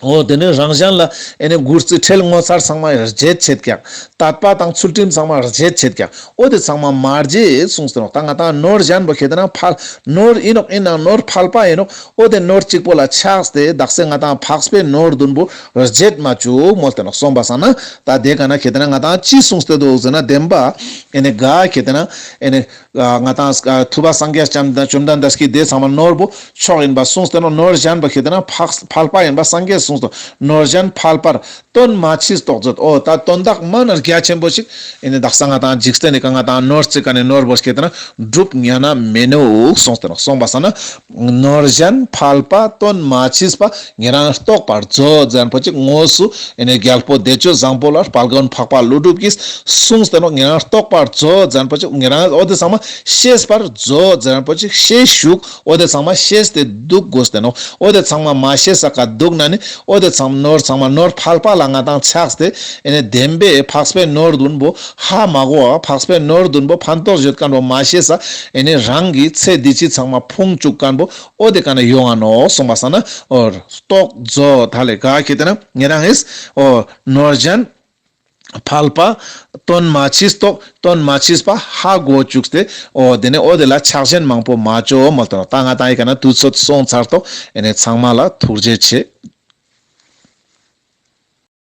འོ་དེ་ནེ་རང་གཞན་ལ་ཨེ་ནེ་གུས་བརྩི་ཁྲེལ་ངོ་མཚར་ཚང་མ་རྗེད་ཆེད་ཀྱག་དད་པ་དང་ཚུལ་ཁྲིམས་ཚང་མ་རྗེད་ཆེད་ཀྱག་འོ་དེ་ཚང་མ་མ་རྗེད་གསུངས་ཏེ་ནོག་ད་ང་ཏང་ནོར་གཞན་པོ་ཁེ་ཏེ་ན་ཕལ་ནོར་ཨིན་ནོག་ཨིན་ན་ནོར་ཕལ་པ་ཨིན་ནོག་འོ་དེ་ནོར་གཅིག་པོ་ལ་ཆགས་ཏེ་དག་ས་ང་ཏང་འཕགས་པའི་ནོར་བདུན་པོ་རྗེད་མ་ཅུག་མོལ་ཏེ་ནོག་སོང་པ་སང་ན་ད་དེ་ཀ་ན་ཁེ་ཏེ་ན་ང་ཏང་ཅི་གསུངས་ཏེ་འདུག་ཟེར་ན་བདེན་པ་ཨེ་ནེ་ག་ཁེ་ཏེ་ན་ཨེ་ནེ་ང་ཏང་ཐུབ་པ་སངས་རྒྱས་བཅོམ་ལྡན་འདས་ཀྱིས་དེ་ཚང་མ་ནོར་བོ་མཆོག་ཡིན་པ་གསུངས་ཏེ་ནོག་ནོར་གཞན་པ་ཁེ་ཏེ་ན་ཕལ་པ་ཡིན་པ་སངས་རྒྱས་གསུངས་ཏེ་ནོག་ནོར་གཞན་ཕལ་པར་དོན་མ་མཆིས་རྟོགས་མཛོད། འོ་ད་དོན་དག་མ་ན་རྒྱ་ཆེན་པོ་ཞིག་ཨེ་ནེ་དག་ས་ང་ཏང་འཇིག་རྟེན་ནི་ཀ་ང་ཏང་ནོར་རྩི་ཀ་ནེ་ནོར་བོ་ཁེ་ཏེ་ན་སྒྲུབ་ཉན་ན་མི་ནུག་གསུངས་ཏེ་ནོག་སོང་པ་སང་ན་ནོར་གཞན་ཕལ་པ་དོན་མ་མཆིས་པ། ཉེ་རང་རྟོགས་པར་མཛོད་ཟེར་ཁན་པོ་ཅིག་དངོས་སུ་ཨེ་ནེ་རྒྱལ་པོ་བདེ་སྤྱོད་བཟང་པོ་ལ་དཔལ་མགོན་འཕགས་པ་ཀླུ་སྒྲུབ་ཀྱིས་གསུངས་ཏེ་ནོག་ཉེ་རང་རྟོགས་པར་མཛོད་ཟེར་ཁན་པོ་ཅིག་ཉེ་རང་འོ་དེ་ཚང་མ་ཤེས་པར་མཛོད་ཟེར་ཁན་པོ་ཅིག་ཤེས་ཞུགས་འོ་དེ་ཚང་མ་ཤེས་ཏེ་འདུག་དགོས་ཏེ་ནོག་འོ་དེ་ཚང་མ་མ་ཤེས་ས་ཀ་འདུག་ན་ནི་འོ་དེ་ཚང་མ་ནོར་ཚང་མ་ནོར་ཕལ་པ་ལ་ང་ཏང་ཆགས་ཏེ་ཨེ་ནེ་བདེན་པའི་འཕགས་པའི་ནོར་བདུན་པོ་ཧ་མ་གོ་བ་འཕགས་པའི་ནོར་བདུན་པོ་ཕན་ཐོགས་ཡོད་ཁན་པོ་མ་ཤེས་ས་ཨེ་ནེ་རང་གི་ཚེ་འདི་ཕྱི་ཚང་མ་ཕུང་བཅུག་ཁན་པོ། འོ་དེ་ཀ་ན་ཡོང་ང་ནོག་སོང་པ་སང་ན་འོ་རྟོགས་མཛོད་ད་ལེ་ག་ཁེ་ཏེ་ན་ཉེ་རང་ངིས་འོ་ནོར་གཞན་ཕལ་པ་དོན་མ་མཆིས་རྟོགས་དོན་མ་མཆིས་པ་ཧ་གོ་བཅུག་སྟེ་འོ་དེ་ནེ་འོ་དེ་ལ་ཆགས་ཞེན་མང་པོ་མ་ཅོ་མོལ་ཏེ་ནོག་ད་ང་ཏང་ཨི་ཀ་ན་དུས་ཚོད་སོང་ཚར་ཏོག་ཨེ་ནེ་ཚང་མ་ལ་ཐུགས་རྗེ་ཆེ།